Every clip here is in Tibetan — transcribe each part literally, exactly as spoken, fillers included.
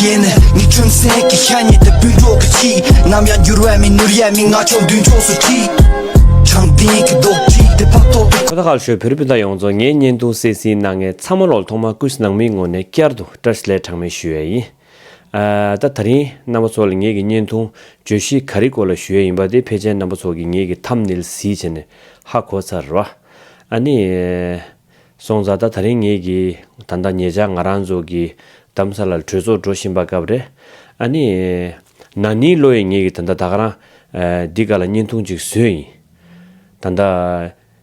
ཡེ་ནས་ངའི་ཁྲིམས་སེང་གི་ཤ་ཉེ་དེ་སྤུན་གྲོགས་ཀྱི་ཁྱི། ནམ་ཡང་འགྱུར་བ་མེད་ནོར་ཡ་མི་ང་ཕྱོགས་མདུན་ཕྱོགས་སུ་ཁྲིད། དྲང་བདེན་གྱི་རྡོག་ཁྲིད་དེ་ཕབ་ཐོག་ཏུ། ཁ་ཁ་ལ་ཤོད་བོད་རིགས་སྤུན་ཟླ་ཡོངས་རྫོགས། ངའི་བརྙན་ཐུང་གསན་གཟིགས་གནང་མཁན་ཚང་མ་ལོག་ཐོག་མར་སྐུ་གཟུགས་ནང་མིའི་ངོས་ནས་བསྐྱར་དུ་བཀྲ་ཤིས་བདེ་ལེགས་གྲངས་མེད་ཞུ་ཡས་ཡིན། ཨ། ད་ད་རིང་རྣམ་པ་ཚོ་ལ་ངེད་ཀྱི་བརྙན་ཐུང་བརྗོད་གཞི་ག་རེ་སྐོར་ལ་ཞུ་ཡས་ཡིན་པ་དེ་ཕལ་ཆེར་རྣམ་པ་ཚོ་གིས་ངེད་ཀྱི་ཐམ་ནེལ་གཟིགས་བྱས་ནས་ཧ་གོ་ཚར་རེད་བ། ཨ་ནི། སོང་ཙང་ད་ད་རིང་ངེད་ཀྱིས་ད་ལྟ་ཉེ་ཆར་ང་རང་ཚོ་གི་རྡ་རམ་ས་ལར་གྲོས་ཚོགས་འགྲོ་བཞིན་པ་སྐབས་རེད། ཨ་ནི། ན་ནིང་ལོ་ཡི་ངེད་ཀྱིས་ད་ལྟ་ད་ག་རང་ཨ། འདི་ག་ལ་བརྙན་ཐུང་ཅིག་བཟོས་ཡིན། ད་ལྟ་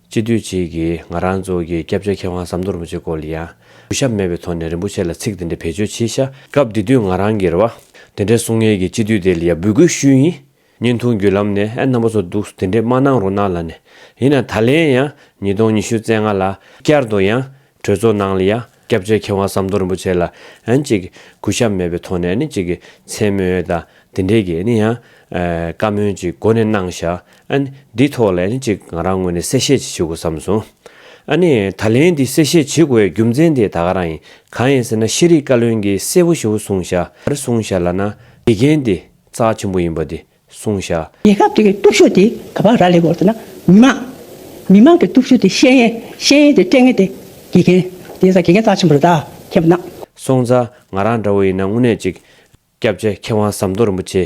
སྤྱི་འཐུས་གཅིག་གིས་ང་རང་ཚོ་གི་སྐྱབས་རྗེ་མཁས་དབང་ཟམ་གདོང་རིན་པོ་ཆེ་སྐོར་ལ་ཡང་གུས་ཞབས་མེད་པའི་ཐོག་ནས་རིན་པོ་ཆེ་ལ་ཚིག་དེ་འདྲ་བེད་སྤྱོད་བྱས་ཤག་སྐབས་དེ་དུས་ང་རང་གིས་རེད་བ། དེ་འདྲ་གསུང་མཁན་གྱི་སྤྱི་འཐུས་དེ་ལ་ཡང་འབོད་སྐུལ་ཞུས་ཡིན། བརྙན་ཐུང་བརྒྱུད་ལམ་ནས་ཨ་རྣམ་པ་ཚོ་འདུག་དེ་འདྲས་མ་གནང་རོགས་གནང་ལབ་ནས། ཡིན་ན་ད་ལན་ཡང་ཉིས་སྟོང་ཉི་ཤུ་རྩ་ལྔ་ལ་བསྐྱར་དུ་ཡང་གྲོས་ཚོགས་ནང་ལ་ཡང་སྐྱབས་རྗེ་མཁས་དབང་ཟམ་གདོང་རིན་པོ་ཆེ་ལ་ཨན་ཅིག་གུས་ཞབས་མེད་པའི་ཐོག་ནས་ཨ་ནི་ཅིག་གི་མཚན་སྨོས་དང་དེ་འདྲས་ཀྱི་ཨ་ནི་ཡང་ཨ་བཀའ་མོལ་ཅིག་འགོ་ནས་གནང་ཤག་ཨ་ནི་འདི་ཐོག་ལ་ཨ་ནི་ཅིག་ང་རང་ངོས་ནས་གསལ་བཤད་ཅིག་ཞུ་དགོས་བསམ་སོང་། ཨ་ནི་ད་ལན་འདི་གསལ་བཤད་བྱེད་དགོས་པའི་རྒྱུ་མཚན་དེ་ད་ག་རང་ཡིན། གང་ཡིན་ཟེར་ན་ཤེས་རིག་བཀའ་བློན་གྱིས་གསལ་པོ་ཞེ་པོ་གསུངས་ཤག་ག་རེ་གསུངས་ཤག་ལབ་ན་དགེ་རྒན་དེ་རྩ་ཆེན་པོ་ཡིན་པ་དེ། གསུངས་ཤག་རྒྱལ་ཁབ་དེ་གི་སྟོབས་ཤུགས་དེ་ག་པར་རག་ལས་དགོས་ཟེར་ན་མི་མང་། མི་མང་གི་སྟོབས་ཤུགས་དེ་ཤེས་ཡས། ཤེས་ཡས་དེ་སྤྲད་མཁན་དེ་དགེ་རྒན། དེ་ས་དགེ་རྒན་རྩ་ཆེན་པོ་རེད་ད། མཁྱེན་པ་ན། སོང་ཙང་ང་རང་འདྲ་བོ་ཡིན་ན་དངོས་གནས་ཅིག་སྐྱབས་རྗེ་མཁས་དབང་ཟམ་གདོང་རིན་པོ་ཆེ་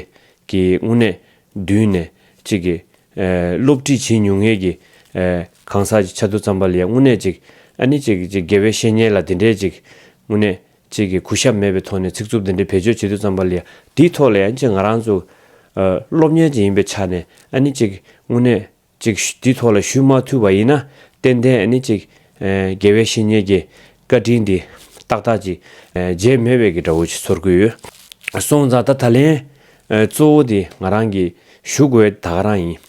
གི་དངོས་གནས་མདུན་ནས་ཅིག་གི་ཨ་སློབ་ཁྲིད་བྱེད་མྱོང་མཁན་གྱི་ཨ་གང་ཟག་ཅིག་ཆགས་དུས་ཙམ་པ་ལ་ཡང་དངོས་གནས་ཅིག་ཨ་ནི་ཅིག་ཅིག་དགེ་བའི་བཤེས་གཉེན་ལ་དེ་འདྲའི་ཅིག་དངོས་གནས། ཅིག་གིས་གུས་ཞབས་མེད་པའི་ཐོག་ནས་ཚིག་རྩུབ་འདི་འདྲའི་བེད་སྤྱོད་བྱེད་དུས་ཙམ་པ་ལ་ཡ་དེའི་ཐོག་ལ་ཡང་ཅིག་ང་རང་ཚོ་ཨ་སློབ་གཉེར་ཅིག་ཡིན་པའི་ཆ་ནས་ཨ་ནི་ཅིག་དངོས་གནས་ཅིག་དེའི་ཐོག་ལ་ཞུགས་མ་ཐུབ་པ་ཡིན་ན་ཏན་ཏན་ཨ་ནི་ཅིག་ཨ་དགེ་བའི་བཤེས་གཉེན་གྱི་བཀའ་དྲིན་འདི་ཏག་ཏག་ཅིག་ཨ་བརྗེད་མེད་པའི་གི་འདྲ་བོ་ཅིག་ཚོར་གི་ཡོད། སོང་ཙང་ད་ད་ལན་ཨ་གཙོ་བོ་དེ་ང་རང་གིས་ཞུ་དགོས་ད་ག་རང་ཡིན།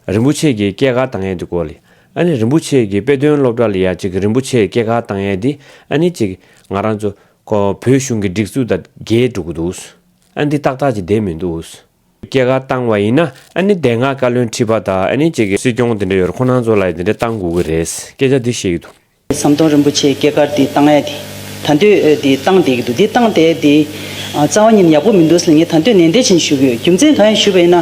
རིན་པོ་ཆེ་གི་སྐྱེས་སྐར་བཏང་ཡས་འདི་སྐོར་ལ། ཨ་ནི་རིན་པོ་ཆེ་གི་དཔེ་སྟོན་སློབ་གྲྭ་ལ་ཡ་ཅིག་རིན་པོ་ཆེ་གི་སྐྱེས་སྐར་བཏང་ཡས་འདི་ཨ་ནི་ཅིག་ང་རང་ཚོ་ཁོ་བོད་གཞུང་གི་སྒྲིག་འཛུགས་དང་འགལ་འགྲོ་གི་འདུག་ཨ་འདི་ཏག་ཏག་ཅིག་བསྡད་མི་འདུག་སྐྱེས་སྐར་བཏང་བ་ཡིན་ན་ཨ་ནི་དེ་སྔ་བཀའ་བློན་ཁྲི་པ་དང་ཨ་ནི་ཅིག་སྲིད་སྐྱོང་དེ་འདྲ་ཡོད་རེད། ཁོ་རང་ཚོ་ལ་ཡ་དེ་འདྲ་བཏང་དགོས་ཀྱི་རེད། སྐད་ཆ་འདི་བཤད་ཀྱི་འདུག་ཟམ་གདོང་རིན་པོ་ཆེའི་སྐྱེས་སྐར་འདི་བཏང་ཡས་དེ། ད་འདོད་འདི་བཏང་བསྡད་ཀྱི་འདུག་འདི་བཏང་བསྡད་དེ། རྩ་བ་ཉིད་ནས་ཡག་པོ་མི་འདུག་ཟེར་ངས་ད་འདོད་ནན་ཏན་བྱས་ནས་ཞུ་གི་ཡོད། རྒྱུ་མཚན་གང་ཡིན་ཞུས་པ་ཡིན་ན།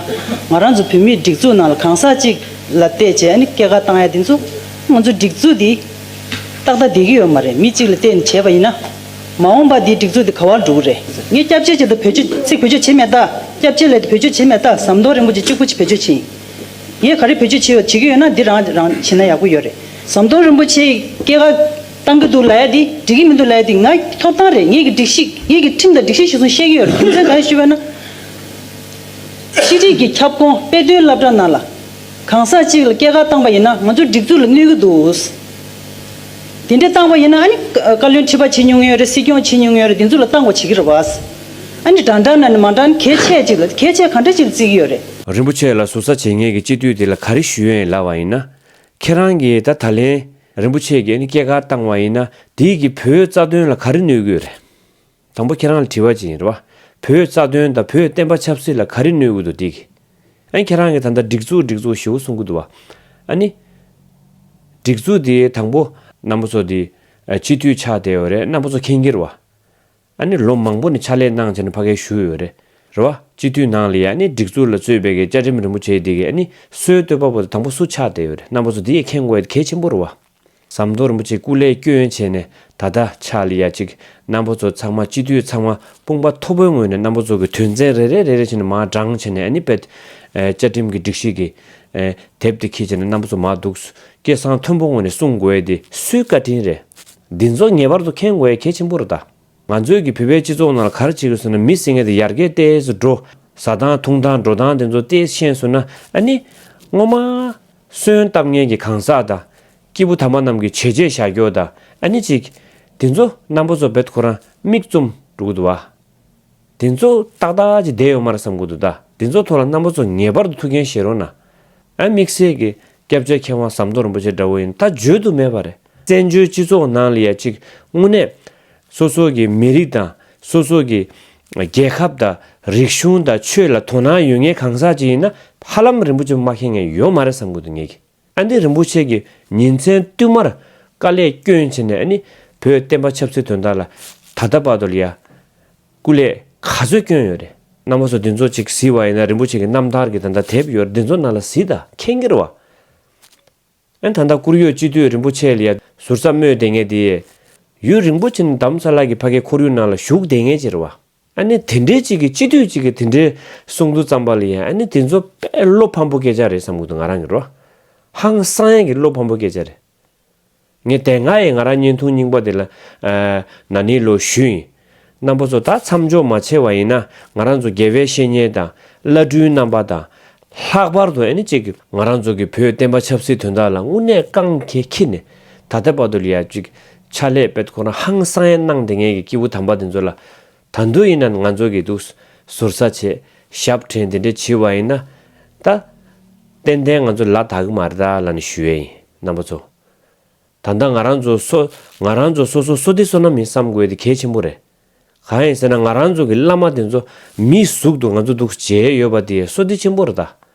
ང་རང་ཚོ་བོད་མིའི་སྒྲིག་འཛུགས་ནང་ལ་གང་ཟག་གཅིག་ལ་བལྟས་བྱས་ཨ་ནི་སྐྱེས་སྐར་བཏང་ཡས་དེ་ཚོ་ང་ཚོ་སྒྲིག་འཛུགས་འདི་ཏག་ཏག་བསྡད་ཀྱི་ཡོད་མ་རེད། མི་གཅིག་ལ་བལྟས་ནས་བྱས་པ་ཡིན་ན། མ་འོངས་པ་འདིའི་སྒྲིག་འཛུགས་འདི་ག་པར་འགྲོ་གི་རེད། ངས་སྐྱབས་རྗེ་ཅིག་ལ་བེད་སྤྱོད་ཚིག་བེད་སྤྱོད་བྱེད་མེད་ད། སྐྱབས་རྗེ་ལ་བེད་སྤྱོད་བྱེད་མེད་ད། ཟམ་གདོང་རིན་པོ་ཆེ་གཅིག་པུ་ཅིག་བེད་སྤྱོད་བྱེད་ཡིན། ངས་ག་རེ་བེད་སྤྱོད་བྱེད་ཡོད་བྱེད་ཀྱི་ཡོད་ན་འདི་རང་རང་བྱེད་ན་ཡག་པོ་ཡོད་རེད། ཟམ་གདོང་རིན་པོ་ཆེའི་སྐྱེས་སྐར་བཏང་གི་འདུག་ལབ་ཡ་འདི་འགྲིག་གི་མི་འདུག་ལབ་ཡ་འདི་ངའི་ཐོབ་ཐང་རེད། ངེད་ཀྱི་སྒྲིག་གཞི་ངེད་ཀྱི་ཁྲིམས་དང་སྒྲིག་གཞི་གཞིར་བཟུང་བཤད་ཀྱི་ཡོད་རེད། རྒྱུ་མཚན་གང་ཡིན་ཞུས་པ་ན། ཤེས་རིག་གི་ཁྱབ་ཁོངས་དཔེ་སྟོན་སློབ་གྲྭ་ནང་ལ་གང་ཟག་གཅིག་ལ་སྐྱེས་སྐར་བཏང་པ་ཡིན་ན་ང་ཚོའི་སྒྲིག་འཛུགས་ལ་གནོད་ཀྱི་འདུག་དེ་འདྲ་བཏང་པ་ཡིན་ན་ཨ་ནི་བཀའ་བློན་ཁྲི་པ་བྱེད་མྱོང་ཡོད་རེད། སྲིད་སྐྱོང་བྱེད་མྱོང་ཡོད་རེད། དེ་ཚོ་ལ་བཏང་དགོས་བྱེད་ཀྱི་རེད་བ། ཨ་ནི་འདྲ་འདྲ་ན་ནི་མ་འདྲ་ན་གལ་ཆེ་ཅིག་ལ་གལ་ཆེ་ག་འདྲ་ཅིག་ལ་བརྩི་གི་ཡོད་རེད། རིན་པོ་ཆེ་ལ་ཟུར་ཟ་བྱེད་མཁན་གྱི་སྤྱི་འཐུས་དེ་ལ་ག་རེ་ཞུ་ཡོད་ལབ་པ་ཡིན་ན། ཁྱེད་རང་གིས་ད་ད་ལན་རིན་པོ་ཆེ་གིས་ཨ་ནི་སྐྱེས་སྐར་བཏང་བ་ཡིན་ན་དེ་གིས་བོད་རྩ་དོན་ལ་ག་རེ་གནོད་ཀྱི་ཡོད་རེད། དང་པོ་ཁྱེད་རང་ལ་དྲི་བ་ཅིག་ཡིན་རེད་བ། བོད་རྩ་དོན་དང་བོད་བསྟན་པ་ཆབ་སྲིད་ལ་ག་རེ་གནོད་ཀྱི་འདུག་དེ་གིས། ཨ་ནི་ཁྱེད་རང་གིས་ད་ལྟ་སྒྲིག་འཛུགས་སྒྲིག་འཛུགས་ཞེ་པོ་གསུང་གི་འདུག་བ། ཨ་ནི། སྒྲིག་འཛུགས་དེ་དང་པོ་རྣམ་པ་ཚོ་དེ་སྤྱི་འཐུས་ཆགས་བསྡད་ཡོད་རེད། རྣམ་པ་ཚོ་མཁྱེན་གྱི་རེད་བ། ཨ་ནི་ལོ་མང་པོ་ནས་ཕྱག་ལས་གནང་བྱས་ནས་ཕ་གིར་བཞུགས་ཡོད་རེད། རེད་བ། སྤྱི་འཐུས་ནང་ལ་ཡ་ཨ་ནི་སྒྲིག་འཛུགས་ལ་གཙོས་པའི་གི་བཅའ་ཁྲིམས་རིན་པོ་ཆེ་དེ་གི་ཨ་ནི་སྲོལ་གཏོད་པ་པོ་དེ་དང་པོ་སུ་ཆགས་བསྡད་ཡོད་རེད། རྣམ་པ་ཚོ་དེ་ཡ་མཁྱེན་དགོས་ཡ་དེ་གལ་ཆེན་པོ་རེད་བ། ཟམ་གདོང་རིན་པོ་ཆེ་སྐུ་ལས་བསྐྱོན་བྱས་ནས་ད་ལྟ་ཆ་ལ་ཡ་གཅིག་རྣམ་པ་ཚོ་ཚང་མ་སྤྱི་འཐུས་ཚང་མ་དཔུང་པ་མཐོ་པོའི་ངོས་ནས་རྣམ་པ་ཚོ་གི་དོན་ཚན་རེ་རེ་རེ་རེ་བྱས་ནས་མར་བགྲངས་བྱས་ནས་ཨ་ནི་དཔེ་བཅའ་ཁྲིམས་ཀྱི་སྒྲིག་གཞི་གི་དེབ་དེ་འཁྱེར་བྱས་ནས་རྣམ་པ་ཚོ་མར་འདུག་སྐད་གསང་མཐོན་པོའི་ངོས་ནས་གསུང་དགོས་ཡ་དེ་སུའི་བཀའ་དྲིན་རེད། འདི་ཚོ་ངེས་པར་དུ་མཁྱེན་དགོས་ཡ་གལ་ཆེན་པོ་རེད་ད། ང་ཚོའི་གི་བོད་པའི་སྤྱི་ཚོགས་ནང་ལ་ག་རེ་བྱེད་དགོས་ཟེར་ན་མི་ཟེར་མཁན་དེ་ཡར་རྒྱས་ཏོག་ཙམ་འགྲོ། ཟ་སྟངས་འཐུང་སྟངས་འགྲོ་སྟངས་དེ་ཚོ་ཏོག་ཙམ་ཤེས་སོང་ན་ཨ་ནི་སྔོན་མ་སོན་བཏབ་མཁན་གྱི་གང་ཟག་དང་། སྐྱེས་བུ་དམ་པ་རྣམས་ཀྱི་བྱས་རྗེས་བཞག་རྒྱུ་དང་ཨ་ནི་ཅིག་དེ་ཚོ་རྣམ་པ་ཚོ་བེད་ཁོ་རང་མིག་བཙུམ་འགྲོ་གི་འདུག་བ། དེ་ཚོ་ཏག་ཏག་ཅིག་བསྡད་ཡོད་མ་རེད་བསམ་གི་འདུག་ད་དེ་ཚོ་ཐོག་ལ་རྣམ་པ་ཚོ་ངེས་པར་དུ་ཐུགས་འགན་བཞེས་རོགས་གནང་། ཨ་དམིགས་བསལ་གྱི་སྐྱབས་རྗེ་མཁས་དབང་ཟམ་གདོང་རིན་པོ་ཆེ་འདྲ་བོ་ཡིན་ད་བརྗོད་དུ་མེད་པ་རེད། བཙན་བྱོལ་སྤྱི་ཚོགས་ནང་ལ་ཡ་གཅིག་དངོས་གནས་སོ་སོ་གི་མི་རིགས་དང་སོ་སོ་གི་རྒྱལ་ཁབ་དང་རིག་གཞུང་དང་ཆོས་ལ་དོ་སྣང་ཡོད་མཁན་གང་ཟག་ཅིག་ཡིན་ན་ཧ་ལམ་རིན་པོ་ཆེ་མ་མཁྱེན་མཁན་ཡོད་མ་རེད་བསམ་གི་འདུག་ངེད་ཀྱིས། ཨ་འདི་རིན་པོ་ཆེ་གིས་ཉིན་མཚན་བསྟུད་མར་དཀའ་ལས་བསྐྱོན་བྱས་ནས་ཨ་ནི་བོད་བསྟན་པ་ཆབ་སྲིད་དོན་དག་ལ་ད་ལྟ་བར་དུ་ལ་ཡ། སྐུ་ལས་ ག་ཚོད་སྐྱོན་ཡོད་རེད། རྣམ་པ་ཚོ་འདི་ཚོ་ཅིག་གཟིགས་པ་ཡིན་ན་རིན་པོ་ཆེ་གི་རྣམ་ཐར་གྱི་ད་ལྟ་དེབ་ཡོད་རེད། འདི་ཚོ་ནང་ལ་གཟིགས་དང་མཁྱེན་གྱི་རེད་བ། ཨན་ད་ལྟ་བཀུར་འོས་སྤྱི་འཐུས་རིན་པོ་ཆེ་ལ་ཡ་ཟུར་ཟ་སྨོས་བསྡད་མཁན་དེ། ཡུན་རིང་པོ་ཕྱིན་ནས་དྷ་རམ་ས་ལ་གི་ཕ་གིའི་ཁོར་ཡུག་ནང་ལ་བཞུགས་བསྡད་མཁན་ཅིག་རེད་བ། ཨ་ནི་དེ་འདྲའི་ཅིག་གི་སྤྱི་འཐུས་ཅིག་གི་དེ་འདྲའི་གསུང་དུས་ཙམ་པ་ལ་ཡ་ཨ་ནི་དེ་ཚོ་དཔེ་བློ་ཕམ་པོ་སྐད་ཆ་རེད་བསམ་གྱི་འདུག་ང་རང་གི་རོ། ཧང་སང་ཡས་ཀྱི་བློ་ཕམ་པོ་སྐད་ཆ་རེད། ངས་དེ་སྔ་ཡི་ང་རང་བརྙན་ཐུང་རྙིང་པ་དེ་ལ་ཨ་ན་ནིང་ལོ་ཞུས་ཡིན། རྣམ་པ་ཚོ་ད་མཚམས་འཇོག་མ་བྱས་པ་ཡིན་ན་ང་རང་ཚོ་དགེ་བའི་བཤེས་གཉེན་དང་བླ་སྤྲུལ་རྣམ་པ་དང་། ལྷག་པར་དུ་ཨ་ནི་གཅིག་གི་ང་རང་ཚོ་གི་བོད་བསྟན་པ་ཆབ་སྲིད་དོན་དག་ལ་དངོས་གནས་རྐང་གི་འཁྱེར་ནས་ད་ལྟ་བར་དུ་ལ་ཡ་གཅིག་ཕྱག་ལས་དཔེ་ཁོ་རང་ཧང་སང་ཡས་གནང་བསྡད་མཁན་གྱི་སྐྱེས་བུ་དམ་པ་དེ་ཚོ་ལ་ད་དུང་ཡིན་ན་ང་ཚོ་གི་འདུག་ཟུར་ཟ་བྱས་ཞབས་བྲན་དེ་འདྲས་བྱས་པ་ཡིན་ན་ད་ཏན་ཏན་ང་ཚོ་ལ་དྭགས་ཀྱི་མ་རེད་ད་ལབ་ནས་ཞུ་ཡས་ཡིན་རྣམ་པ་ཚོ། ད་ལྟ་ང་རང་ཚོ་སོ་ང་རང་ཚོ་སོ་སོ་བསོད་བདེ་བསོད་ནམས་ཡིན་བསམ་དགོས་དེ་གལ་ཆེན་པོ་རེད། གང་ཡིན་ཟེར་ན་ང་རང་ཚོ་གི་བླ་མ་དེ་ཚོ་མིའི་གཟུགས་དུ་ང་ཚོ་འདུག་མཇལ་ཡོད་པ་དེ་བསོད་བདེ་ཆེན་པོ་རེད་ད།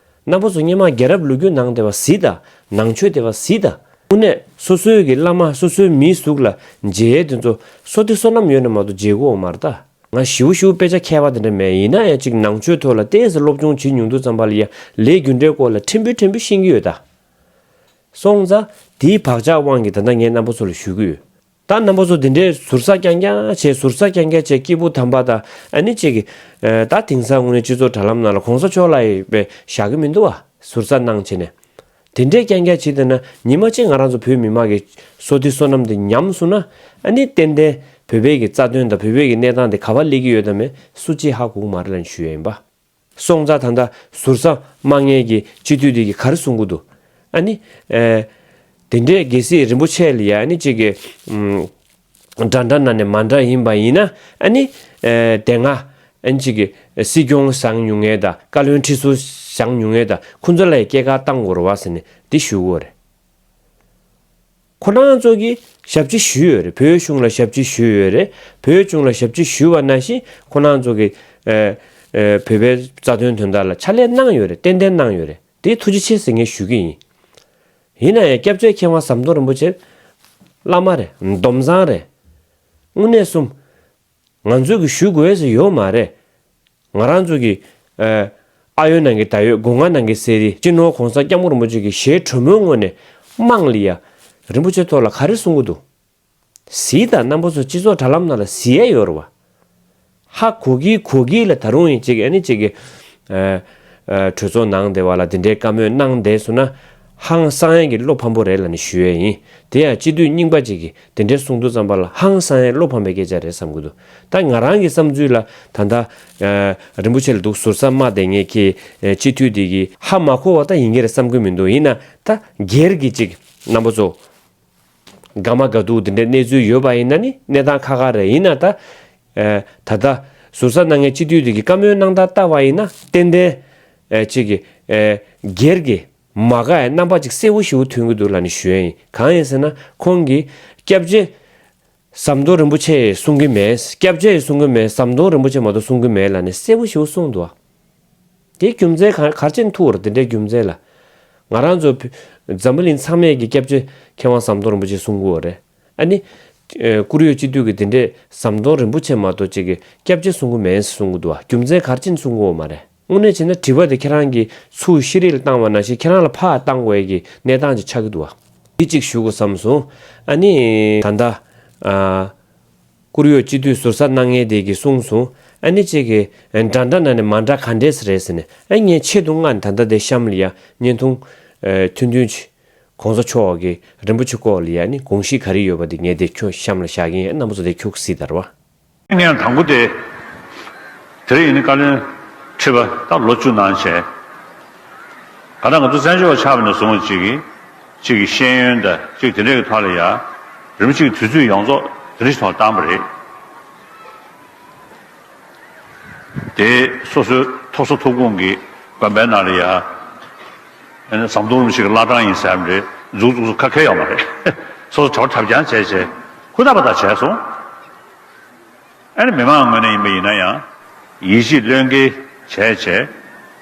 རྣམ་པ་ཚོ་སྔོན་མ་རྒྱལ་རབས་ལོ་རྒྱུས་ནང་དེ་བ་གཟིགས་དང་ནང་ཆོས་དེ་བ་གཟིགས་དང་། དངོས་གནས་སོ་སོའི་གི་བླ་མ་སོ་སོའི་མིའི་གཟུགས་ལ་མཇལ་ཡས་དེ་ཚོ་བསོད་བདེ་བསོད་ནམས་ཡོད་ན་མ་གཏོགས་མཇལ་དགོས་མ་རེད་ད། ང་ཞིའུ་ཞིའུ་དཔེ་ཆ་མཁས་པ་དེ་འདྲ་མེད་ཡིན་ན་ཡང་ཅིག་ནང་ཆོས་ཐོག་ལ་ཏོག་ཙམ་སློབ་སྦྱོང་བྱེད་མྱོང་དུས་ཙམ་པ་ལ་ཡ་ལས་རྒྱུ་འབྲས་སྐོར་ལ་ཕྲན་བུ་ཕྲན་བུ་ཤེས་ཀྱི་ཡོད་ད། སོང་ཙང་དེའི་བག་ཆགས་དབང་གིས་ད་ལྟ་ངས་རྣམ་པ་ཚོ་ལ་ཞུ་གི་ཡོད། ད་རྣམ་པ་ཚོ་འདི་འདྲའི་ཟུར་ཟ་རྐྱང་རྐྱང་བྱས་ཟུར་ཟ་རྐྱང་རྐྱང་བྱས་སྐྱེས་བུ་དམ་པ་དང་ཨ་ནི་གཅིག་གི་ཨ་ད་དེང་སང་དངོས་གནས་སྤྱི་ཚོགས་དྲ་ལམ་ནང་ལ་གོང་ས་མཆོག་ལ་ཡི་བས་བཞག་གི་མི་འདུག་བ་ཟུར་ཟ་གནང་བྱས་ནས། དེ་འདྲའི་རྐྱང་རྐྱང་བྱས་བསྡད་ན་ཉི་མ་གཅིག་ང་རང་ཚོ་བོད་མི་མང་གི་བསོད་བདེ་བསོད་ནམས་དེ་ཉམས་སོང་ན་ཨ་ནི་ཏན་ཏན་བོད་པའི་གི་རྩ་དོན་དང་བོད་པའི་གི་གནས་སྟངས་དེ་ག་པར་སླེབས་ཀྱི་ཡོད་དམ་མེད་སུ་གཅིག་ཧ་གོ་གི་མ་རེད་ལབ་ཞུ་ཡ་ཡིན་པ། སོང་ཙང་ད་ལྟ་ཟུར་ཟ་མ་ངེས་ཀྱི་སྤྱི་འཐུས་དེ་གིས་ག་རེ་གསུང་གི་འདུག་ཨ་ནི། ཨེ། དེ་འདྲའི་གལ་སྲིད་རིན་པོ་ཆེ་ལ་ཡ་ཨ་ནི་གཅིག་གི་ཨམ། འདྲ་འདྲ་ན་ནས་མ་འདྲ་ཡིན་པ་ཡིན་ན་ཨ་ནི། ཨེ། དེ་སྔ་ཨ་ནི་གཅིག་གི་སྲིད་སྐྱོང་བཞེངས་མྱོང་མཁན་དང་བཀའ་བློན་ཁྲི་ཟུར་བཞེངས་མྱོང་མཁན་དང་ཁོང་ཚོ་ལ་ཡ་སྐྱེལ་ཀ་བཏང་དགོས་རེད་བ་ཟེར་ནས་འདི་ཞུ་གི་ཡོད་རེད། ཁོ་རང་ཚོ་གིས་ཞབས་ཕྱི་ཞུས་ཡོད་རེད། བོད་གཞུང་ལ་ཞབས་ཕྱི་ཞུས་ཡོད་རེད། བོད་གཞུང་ལ་ཞབས་ཕྱི་ཞུས་པ་ནང་བཞིན་ཁོ་རང་ཚོ་གིས་ཨེ་ཨེ་བོད་པའི་རྩ་དོན་དོན་དག་ལ་ཕྱག་ལས་གནང་ཡོད་རེད། ཏན་ཏན་གནང་ཡོད་རེད། དེ་ཐུགས་རྗེ་ཆེ་ཟེར་ངས་ཞུ་གི་ཡིན། ཡིན་ན་ཡང་སྐྱབས་རྗེ་མཁས་དབང་ཟམ་གདོང་རིན་པོ་ཆེ་བླ་མ་རེད། སྡོམ་བཟང་རེད། དངོས་གནས་གསུམ། ང་ཚོས་གི་ཞུ་དགོས་ཟེར་ཡོད་མ་རེད། ང་རང་ཚོ་གི་ཨ་ཨ་ཡོད་ནང་གི་ད་ཡོད་སྒོ་ང་ནང་གི་གསེར་རི་སྤྱི་ནོར་༸གོང་ས་༸སྐྱབས་མགོན་རིན་པོ་ཆེ་གི་ཞལ་དྲོན་མོའི་ངོས་ནས་དམངས་ལ་ཡ་རིན་པོ་ཆེ་ཐོག་ལ་ག་རེ་གསུང་གི་འདུག་གཟིགས་དང་རྣམ་པ་ཚོ་སྤྱི་ཚོགས་དྲ་ལམ་ནང་ལ་གཟིགས་ཡ་ཡོད་རེད་བ། ཧ་གོ་གི་གོ་གི་ལ་ད་རུང་ཡིན་གཅིག་ཨ་ནི་གཅིག་གི་ཨ་ཨ་གྲོས་ཚོགས་ནང་དེ་བ་ལ་དེ་འདྲའི་བཀའ་མོལ་གནང་བསྡད་སོང་ན་ཧང་སང་ཡ་གི་བློ་ཕམ་པོ་རེད་ལབ་ནས་ཞུ་ཡ་ཡིན། དེ་ཡང་སྤྱི་འཐུས་རྙིང་པ་གཅིག་གི་དེ་འདྲའི་གསུང་དུས་ཙམ་པ་ལ་ཧང་སང་ཡ་བློ་ཕམ་པའི་སྐད་ཆ་རེད་བསམ་གི་འདུག་ད་ང་རང་གི་བསམ་ཚུལ་ལ་ད་ལྟ་ཨ་རིན་པོ་ཆེ་ལ་འདུག་ཟུར་ཟ་སྨྲ་བསྡད་མཁན་གྱི་ཨ་སྤྱི་འཐུས་དེ་གི་ཧ་མ་གོ་བ་ད་ཡིན་གྱི་རེད་བསམ་གི་མི་འདུག་ཡིན་ན་ད་སྒེར་གྱི་གཅིག་རྣམ་པ་ཚོ་དགའ་མ་དགའ་སྡུག་དེ་འདྲའི་གནས་ཚུལ་ཡོད་པ་ཡིན་ན་ནི་གནས་སྟངས་ཁག་ཁག་རེད། ཡིན་ན་ད་ཨ་ད་ལྟ་ཟུར་ཟ་གནང་མཁན་སྤྱི་འཐུས་དེ་གི་བཀའ་མོལ་གནང་སྟངས་ལྟ་བ་ཡིན་ན་ཏན་ཏན་ཨ་གཅིག་གི་ཨ་སྒེར་གྱི་མ་དགའ་ཡ་རྣམ་པ་ཅིག་གསལ་པོ་ཞེ་པོ་ཐོན་གྱི་འདུག་ལབ་ནས་ཞུ་ཡ་ཡིན། གང་ཡིན་ཟེར་ན་ཁོང་གིས་སྐྱབས་རྗེ་ཟམ་གདོང་རིན་པོ་ཆེ་ཡིས་གསུང་གི་མེད། སྐྱབས་རྗེ་ཡིས་གསུང་གི་མེད། ཟམ་གདོང་རིན་པོ་ཆེ་མ་གཏོགས་གསུང་གི་མེད་ལབ་ནས་གསལ་པོ་ཞེ་པོ་གསུངས་འདུག་ཨ། དེའི་རྒྱུ་མཚན་ག་ག་རེ་བྱས་ནས་ཐུག་པ་རེད། དེ་འདྲའི་རྒྱུ་མཚན་ལ། ང་རང་ཚོ་བོད་འཛམ་བུ་གླིང་ཚང་མས་ཀྱི་སྐྱབས་རྗེ་མཁས་དབང་ཟམ་གདོང་རིན་པོ་ཆེ་གསུང་གི་ཡོད་རེད། ཨ་ནི། ཨེ་བཀུར་འོས་སྤྱི་འཐུས་ཀྱི་དེ་འདྲས་ཟམ་གདོང་རིན་པོ་ཆེ་མ་གཏོགས་ཅིག་གི་སྐྱབས་རྗེ་གསུང་གི་མེད་གསུང་གི་འདུག་ཨ། རྒྱུ་མཚན་ག་རེ་བྱས་ནས་གསུང་གི་ཡོད་མ་རེད། དངོས་གནས་བྱས་ན་དྲི་བ་དེ་ཁྱེད་རང་གིས་ཚུར་ཤེས་རིག་ལ་བཏང་བ་ནང་བཞིན་ཁྱེད་རང་ལ་ཕར་བཏང་དགོས་ཀྱི་གནས་སྟངས་ཅིག་ཆགས་ཀྱི་འདུག་ཨ། འདི་གཅིག་ཞུ་དགོས་བསམ་སོང་། ཨ་ནི། ད་ལྟ། ཨ། བཀུར་འོས་སྤྱི་འཐུས་ཟུར་ཟ་གནང་མཁན་དེ་གིས་གསུངས་སོང་། ཨ་ནི་གཅིག་གིས་འདྲ་འདྲ་ན་ནས་མ་འདྲ་ག་འདྲས་རེད་ཟེར་ནས། ཨ་ངས་ཆེད་དུ་མངགས་ནས་ད་ལྟ་དེ་གཤམ་ལ་ཡ་བརྙན་ཐུང་། ཨ། ཐུང་ཐུང་ཅིག་གོང་ས་མཆོག་གི་རིན་པོ་ཆེ་སྐོར་ལ་ཡ་ནི་དགོངས་གཞི་ག་རེ་ཡོད་པ་དེ་ངས་དེ་ཁྱོད་གཤམ་ལ་བཞག་གི་ཡིན། རྣམ་པ་ཚོ་དེ་ཁྱོད་གཟིགས་དང་ར་བ། ངས་དང་པོ་དེ། དེ་རིང་ཡིན་ནི་བཀའ་བློན་ཁྲི་པ་ད་ལོ་བཅུ་གནང་བྱས། ག་ད་ང་ཚོ་བཙན་བྱོལ་བ་ཆགས་པ་ནས་བཟུང་གཅིག་གིས་གཅིག་གི་ཤེས་ཡོན་དང་གཅིག་དེ་འདྲའི་གི་ཐོག་ལ་ཡ་རིམ་གཅིག་གི་དུས་ཚོད་ཡོངས་རྫོགས་དེ་འདྲའི་ཐོག་བཏང་པ་རེད། དེ་སོ་སོའི་ཐོབ་ས་ཐོབ་ཁུངས་ཀྱི་དགོན་པའི་ནང་ལ་ཡ་ཨ་ནི་ཟམ་གདོང་རིན་པོ་ཆེ་གི་བླ་བྲང་ཡིན་ཟེར་ཡ་རེད། འཛུགས་འཛུགས་སུ་ཁ་ཁེལ་ཡོད་མ་རེད། སོ་སོ་བྱ་བ་གྲབས་རྐྱང་བྱས་བྱས་ཧུར་ཐག་པ་ཐག་བྱས་སོང་། ཨ་ནི་མི་མང་ངོས་ནས་ཡིན་པ་ཡིན་ན་ཡང་ཡིད་ཆེས་བློས་འགེལ་བྱས་བྱས།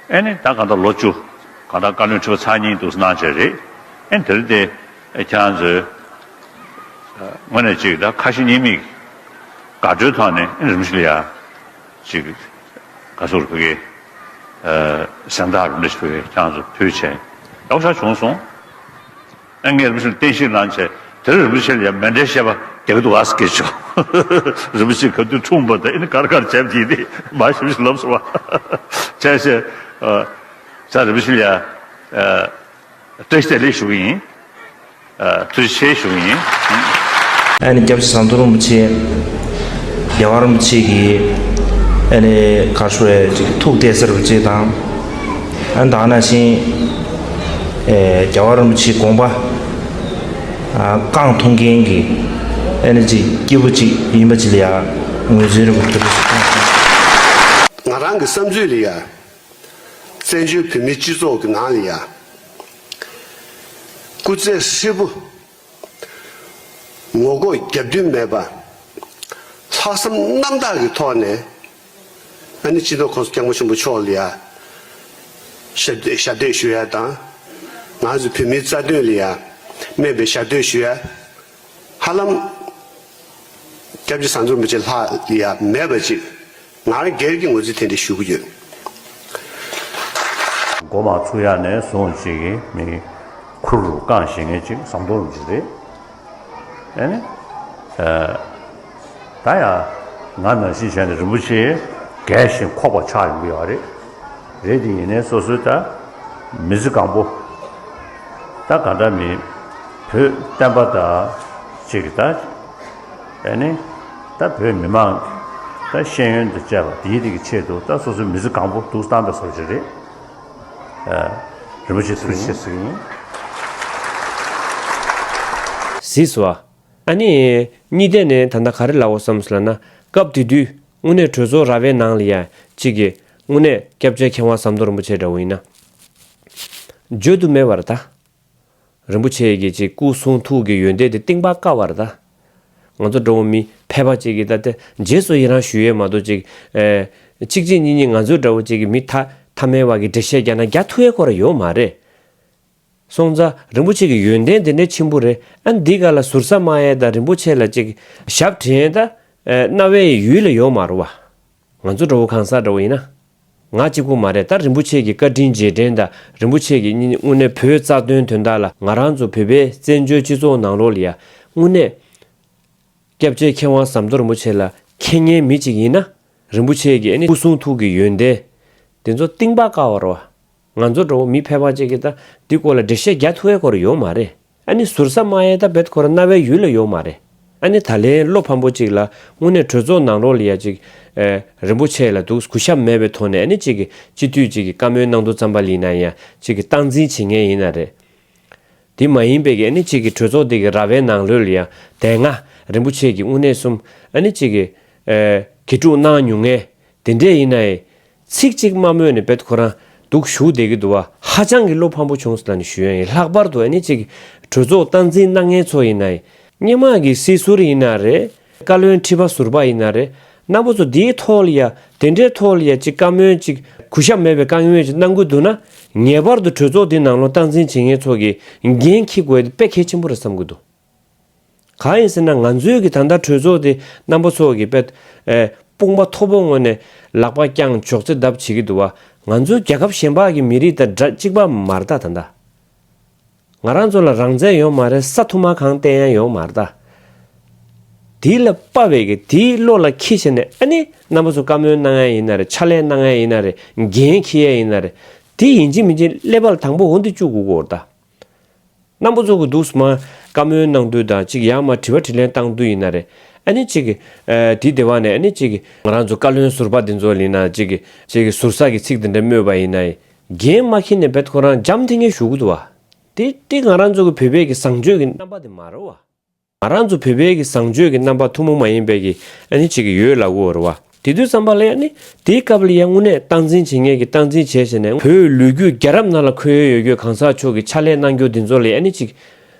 ཨ་ནི་ད་གང་ལྟར་ལོ་བཅུ་གང་ལྟར་བཀའ་བློན་ཁྲི་པ་ཚར་གཉིས་འདུག་སེ་གནང་བྱས་རེད། ཨ་ནི་དེ་རིང་དེ་ཁྱེད་རང་ཚོའི་ངོས་ནས་ཅིག་ད་ཁ་ཞེ་གཉིས་མེད་དགའ་སྤྲོའི་ཐོག་ནས་ཨ་ནི་རིམ་བཞིན་ལ་ཡ་ ཅིག་ག་ཚོད་ཕ་གི་ཨ་གཟེངས་རྟགས་རེ་འདྲ་ཞིག་ཕ་གི་ཁྱེད་རང་ཚོ་ཕུལ་བྱས་ཡག་པོ་ཞེ་དྲག་བྱུང་སོང་། ཨ་ངས་རིན་པོ་ཆེ་ལ་བསྟན་བཤིག་གནང་བྱས་དེར་རིན་པོ་ཆེ་ལ་ཡང་མཎྜལ་བཤད་པ་རྒྱག་གི་འདུག་ཨ་སྐད་ཆོག་རིན་པོ་ཆེ་ག་དུས་འཁྲུངས་པ་དང་ཨེ་ནི་ག་རེ་ག་རེ་བྱས་པ་དེ་ཡིན་ཏེ་མ་ཞིབ་ཞིབ་ལབ་སོང་བ། བྱས་བྱས་ཨ་ས་རིན་པོ་ཆེ་ལ་ཡང་ཨ། བཀྲ་ཤིས་བདེ་ལེགས་ཞུ་གི་ཡིན། ཨ། ཐུགས་རྗེ་ཆེ་ཞུ་གི་ཡིན། ཨ་ནི་སྐྱབས་རྗེ་ཟམ་གདོང་རིན་པོ་ཆེ། རྒྱལ་བ་རིན་པོ་ཆེ་གིས་ཨ་ནི་ག་ཞུ་བའི་ཅིག་ཐུགས་གཏད་ས་རིན་པོ་ཆེ་དང་། ཨ་ནི་ད་ག་ནང་བཞིན་ཨེ་རྒྱལ་བ་རིན་པོ་ཆེའི་དགོངས་པ་ཨ་རྐང་མཐོང་མཁན་གྱི་ཨ་ནི་ཅིག་སྐྱེས་བུ་ཅིག་ཡིན་པ་ཅིག་ལ་ཡང་ངོས་འཛིན་རིན་པོ་ཆེ། ང་རང་གི་བསམ་ཚུལ་ལ་ཡང་། བཙན་བྱོལ་བོད་མིའི་སྤྱི་ཚོགས་ཀྱི་ནང་ལ་ཡང་། སྐུ་ཚེ་ཧྲིལ་པོ་ངོ་རྒོལ་རྒྱབ་མདུན་མེད་པ། ལྷག་བསམ་རྣམ་དག་གི་ཐོག་ནས་ཨ་ནི་སྤྱི་ནོར་༸གོང་ས་༸སྐྱབས་མགོན་ཆེན་པོ་མཆོག་ལ་ཡང་ཞབས་ཞབས་བརྟན་ཞུ་ཡ་དང་། ང་ཚོ་བོད་མིའི་རྩ་དོན་ལ་ཡང་སྨན་པའི་ཞབས་བརྟན་ཞུ་ཡ། ཧ་ལམ་སྐྱབས་རྗེ་ཟམ་གདོང་རིན་པོ་ཆེ་ལྷག་ལ་ཡང་མེད་པ་ཅིག་ང་རང་སྒེར་གྱི་ངོས་འཛིན་དེ་འདྲ་ཞུ་གི་ཡོད། མགོ་མ་ཚུགས་ཡ་ནས་བཟུང་ཅིག་གི་མི་ཁུར་རུ་བཀང་བཞེངས་མཁན་ཅིག་ཟམ་གདོང་རིན་པོ་ཆེ་རེད། ཨེ་ནི། ཨ། ད་ཡང་ང་ནང་བཞིན་བྱས་ནས་རིན་པོ་ཆེ་རྒས་ཤིང་འཁོགས་པ་ཆགས་ཡོང་གི་ཡོད་རེད། རེད་དེ་ཡིན་ནའི་སོ་སོའི་ད་མི་ཚེ་གང་པོ་ད་ག་འདྲ་མི་བོད་བསྟན་པ་དང་ཅིག་གི་ད། ཨེ་ནི། ད་བོད་མི་མང་ད་ཤེས་ཡོན་དང་བཅས་པ་དེའི་རིགས་ཀྱི་ཆེད་དུ་ད་སོ་སོའི་མི་ཚེ་གང་པོ་འདུག་བཏང་པའི་བཟོ་ཅིག་རེད། ཨ། རིན་པོ་ཆེ་ཐུགས་རྗེ་ཆེ་ཟེར་གྱི་ཡིན། གཟིགས་སོ། ཨ་ནི། གཉིས་ཐད་ནས་ད་ལྟ་ག་རེ་ལབ་དགོས་བསམ་སོང་ལབ་ན། སྐབས་དེ་དུས་དངོས་གནས་གྲོས་ཚོགས་ར་བའི་ནང་ལ་ཡ་གཅིག་གིས་དངོས་གནས་སྐྱབས་རྗེ་མཁས་དབང་ཟམ་གདོང་རིན་པོ་ཆེ་འདྲ་བོ་ཡིན་ན། བརྗོད་དུ་མེད་པར་ད། རིན་པོ་ཆེ་གི་ཅིག་སྐུ་གསུང་ཐུགས་ཀྱི་ཡོན་ཏན་དེ་གཏིང་དཔག་དཀའ་བར་ད། ང་ཚོ་འདྲ་བོ་མི་ཕལ་པ་ཅིག་གིས་ད་ལྟ་རྗེས་སུ་ཡི་རང་ཞུ་ཡས་མ་གཏོགས་ཅིག་ཨེ། གཅིག་གཅིག་གཉིས་གཉིས་ང་ཚོ་འདྲ་བོ་ཅིག་གིས་མི་ཐ་ཐ་མལ་བ་གི་འགྲེལ་བཤད་རྒྱག་ན་རྒྱག་ཐུབ་ཡས་ཁོ་རང་ཡོད་མ་རེད། སོང་ཙང་རིན་པོ་ཆེ་གི་ཡོན་ཏན་དེ་འདྲའི་ཆེན་པོ་རེད། ཨ་འདི་ག་ལ་ཟུར་ཟ་མ་ཡས་ད་རིན་པོ་ཆེ་ལ་ཅིག་ཞབས་འདྲེན་ད་ཨེ་རྣ་བའི་ཡུལ་ལ་ཡོད་མ་རེད་བ། ང་ཚོ་འདྲ་བོ་གང་ཟག་འདྲ་བོ་ཡིན་ན། ང་གཅིག་པུ་མ་རེད། ད་རིན་པོ་ཆེ་གི་བཀའ་དྲིན་རྗེས་དྲན་དང་རིན་པོ་ཆེ་གི་དངོས་གནས་བོད་རྩ་དོན་དོན་དག་ལ་ང་རང་ཚོ་བོད་པའི་བཙན་བྱོལ་སྤྱི་ཚོགས་ནང་ལོགས་ལ་ཡ་དངོས་གནས་སྐྱབས་རྗེ་མཁས་དབང་ཟམ་གདོང་རིན་པོ་ཆེ་ལ་མཁྱེན་མཁན་མི་གཅིག་ཡིན་ན། རིན་པོ་ཆེ་གི་ཨ་ནི་སྐུ་གསུང་ཐུགས་ཀྱི་ཡོན་ཏན་དེ་ཚོ་གཏིང་དཔག་དཀའ་བ་རེད་བ། ང་ཚོ་འདྲ་བོ་མི་ཕལ་པ་ཅིག་གིས་ད་འདི་སྐོར་ལ་འགྲེལ་བཤད་རྒྱག་ཐུབ་ཡས་ཁོ་རང་ཡོད་མ་རེད། ཨ་ནི་ཟུར་ཟ་མ་ཡས་ད་བེད་ཁོ་རང་རྣ་བའི་ཡུལ་ལ་ཡོད་མ་རེད། ཨ་ནི་ད་ལན་བློ་ཕམ་པོ་ཅིག་ལ་དངོས་གནས་གྲོས་ཚོགས་ནང་ལོགས་ལ་ཡ་ཅིག་ཨེ་རིན་པོ་ཆེ་ལ་འདུག་གུས་ཞབས་མེད་པའི་ཐོག་ནས་ཨ་ནི་ཅིག་གི་སྤྱི་འཐུས་ཅིག་གི་བཀའ་མོལ་གནང་དུས་ཙམ་པ་ལ་ཡིན་ན་ཡང་ཅིག་གི་སྟངས་འཛིན་བྱེད་མཁན་ཡིན་ན་རེད། དེ་མ་ཡིན་པའི་གི་ཨ་ནི་ཅིག་གི་གྲོས་ཚོགས་དེ་གི་ར་བའི་ནང་ལོགས་ལ་ཡང་དེ་སྔ་རིན་པོ་ཆེ་གི་དངོས་གནས་གསུམ་ཨ་ནི་ཅིག་གི་ཨེ་དགེ་ཕྲུག་གནང་མྱོང་མཁན་དེ་འདྲས་ཡིན་ན་ཡང་། ཚིག་གཅིག་མ་སྨོས་ནས་བེད་ཁོ་རང་འདུག་བཞུགས་བསྡད་ཀྱི་འདུག་བ། ཧ་ཅང་གི་བློ་ཕམ་པོ་བྱུང་ཟེར་ལབ་ནས་ཞུ་ཡ་ཡིན། ལྷག་པར་དུ་ཨ་ནི་གཅིག་གྲོས་ཚོགས་སྟངས་འཛིན་གནང་མཁན་ཚོ་ཡིན་ན་ཡང་། སྔོན་མ་གི་སྲིད་ཟུར་ཡིན་ན་རེད། བཀའ་བློན་ཁྲི་པ་ཟུར་པ་ཡིན་ན་རེད། རྣམ་པ་ཚོ་འདིའི་ཐོག་ལ་ཡ་དེ་འདྲའི་ཐོག་ལ་ཡ་གཅིག་བཀའ་མོལ་གཅིག་གུས་ཞབས་མེད་པའི་བཀའ་མོལ་གཅིག་གནང་གི་འདུག་ན། ངེས་པར་དུ་གྲོས་ཚོགས་འདི་ནང་ལོགས་སྟངས་འཛིན་བྱེད་མཁན་ཚོ་གིས་འགན་འཁྱེར་དགོས་དེ་དཔེ་གལ་ཆེན་པོ་རེད་བསམ་གྱི་འདུག་གང་ཡིན་ཟེར་ན། ང་ཚོའི་གི་ད་ལྟ་གྲོས་ཚོགས་དེ་རྣམ་པ་ཚོ་གི་དཔེ་ཨེ་དཔུང་པ་མཐོ་པོ་ངོས་ནས་ལག་པ་བརྐྱངས་ཅོག་ཙེ་བརྡབ་བྱེད་ཀྱི་འདུག་བ། ང་ཚོའི་རྒྱལ་ཁབ་གཞན་པ་གི་མི་རིགས་དང་འདྲ་གཅིག་པ་མ་རེད་ད་ལྟ། ང་རང་ཚོ་ལ་རང་བཙན་ཡོད་མ་རེད། ས་ཐུར་མ་གང་བསྟན་ཡ་ཡོད་མ་རེད་ད། དེ་ལ་དཔའ་བའི་གི་དེའི་བློ་ལ་འཁྱེར་བྱས་ནས་ཨ་ནི་རྣམ་པ་ཚོ་བཀའ་མོལ་གནང་ཡ་ཡིན་ན་རེད། ཕྱག་ལས་གནང་ཡ་ཡིན་ན་རེད། འགན་འཁྱེར་ཡ་ཡིན་ན་རེད། དེ་ཡིན་གཅིག་མིན་གཅིག་ཀླད་པ་ལ་དང་པོ་འོ་འདི་བཅུག་དགོས་ཀྱི་ཡོད་རེད་ད། རྣམ་པ་ཚོ་གི་འདུག་སེ་མར་བཀའ་མོལ་གནང་དུས་དང་གཅིག་ཡར་མར་དྲི་བ་དྲིས་ལན་བཏང་དུས་ཡིན་ན་རེད། ཨ་ནི་གཅིག་གི་ཨ་དེ་དེ་བ་ནས་ཨ་ནི་གཅིག་གི་ང་རང་ཚོ་བཀའ་བློན་ཟུར་པ་འདི་ཚོ་ལ་ཡིན་ན་གཅིག་གི་གཅིག་གི་ཟུར་ཟ་གི་ཚིག་འདི་འདྲ་སྨོས་པ་ཡིན་ན། འགན་མ་འཁྱེར་ནས་བེད་ཁོ་རང་འཇམ་ཐིང་ངེ་བཞུགས་ཀྱི་འདུག་བ། དེ་དེ་ང་རང་ཚོ་གི་བོད་པའི་གི་བཟང་སྤྱོད་ཀྱི་རྣམ་པ་དེ་མ་རེད་བ། ང་རང་ཚོ་བོད་པའི་གི་བཟང་སྤྱོད་ཀྱི་རྣམ་པ་ཐུན་མོང་མ་ཡིན་པའི་གི་ཨ་ནི་གཅིག་གི་ཡོད་ལབ་ཀྱི་ཡོད་རེད་བ། དེ་དུས་ཙམ་པ་ལ་ཨ་ནི་དེའི་སྐབས་ལ་ཡང་དངོས་གནས་སྟངས་འཛིན་བྱེད་མཁན་གྱི་སྟངས་འཛིན་བྱས་བྱས་ནས། བོད་ལུས་རྒྱུད་རྒྱལ་རབས་ནང་ལ་འཁོད་ཡོད་ཡོད་རྒྱུ་གང་ཟག་མཆོག་གི་ཕྱག་ལས་གནང་རྒྱུ་འདི་ཚོ་ལ་ཨ་ནི་གཅིག་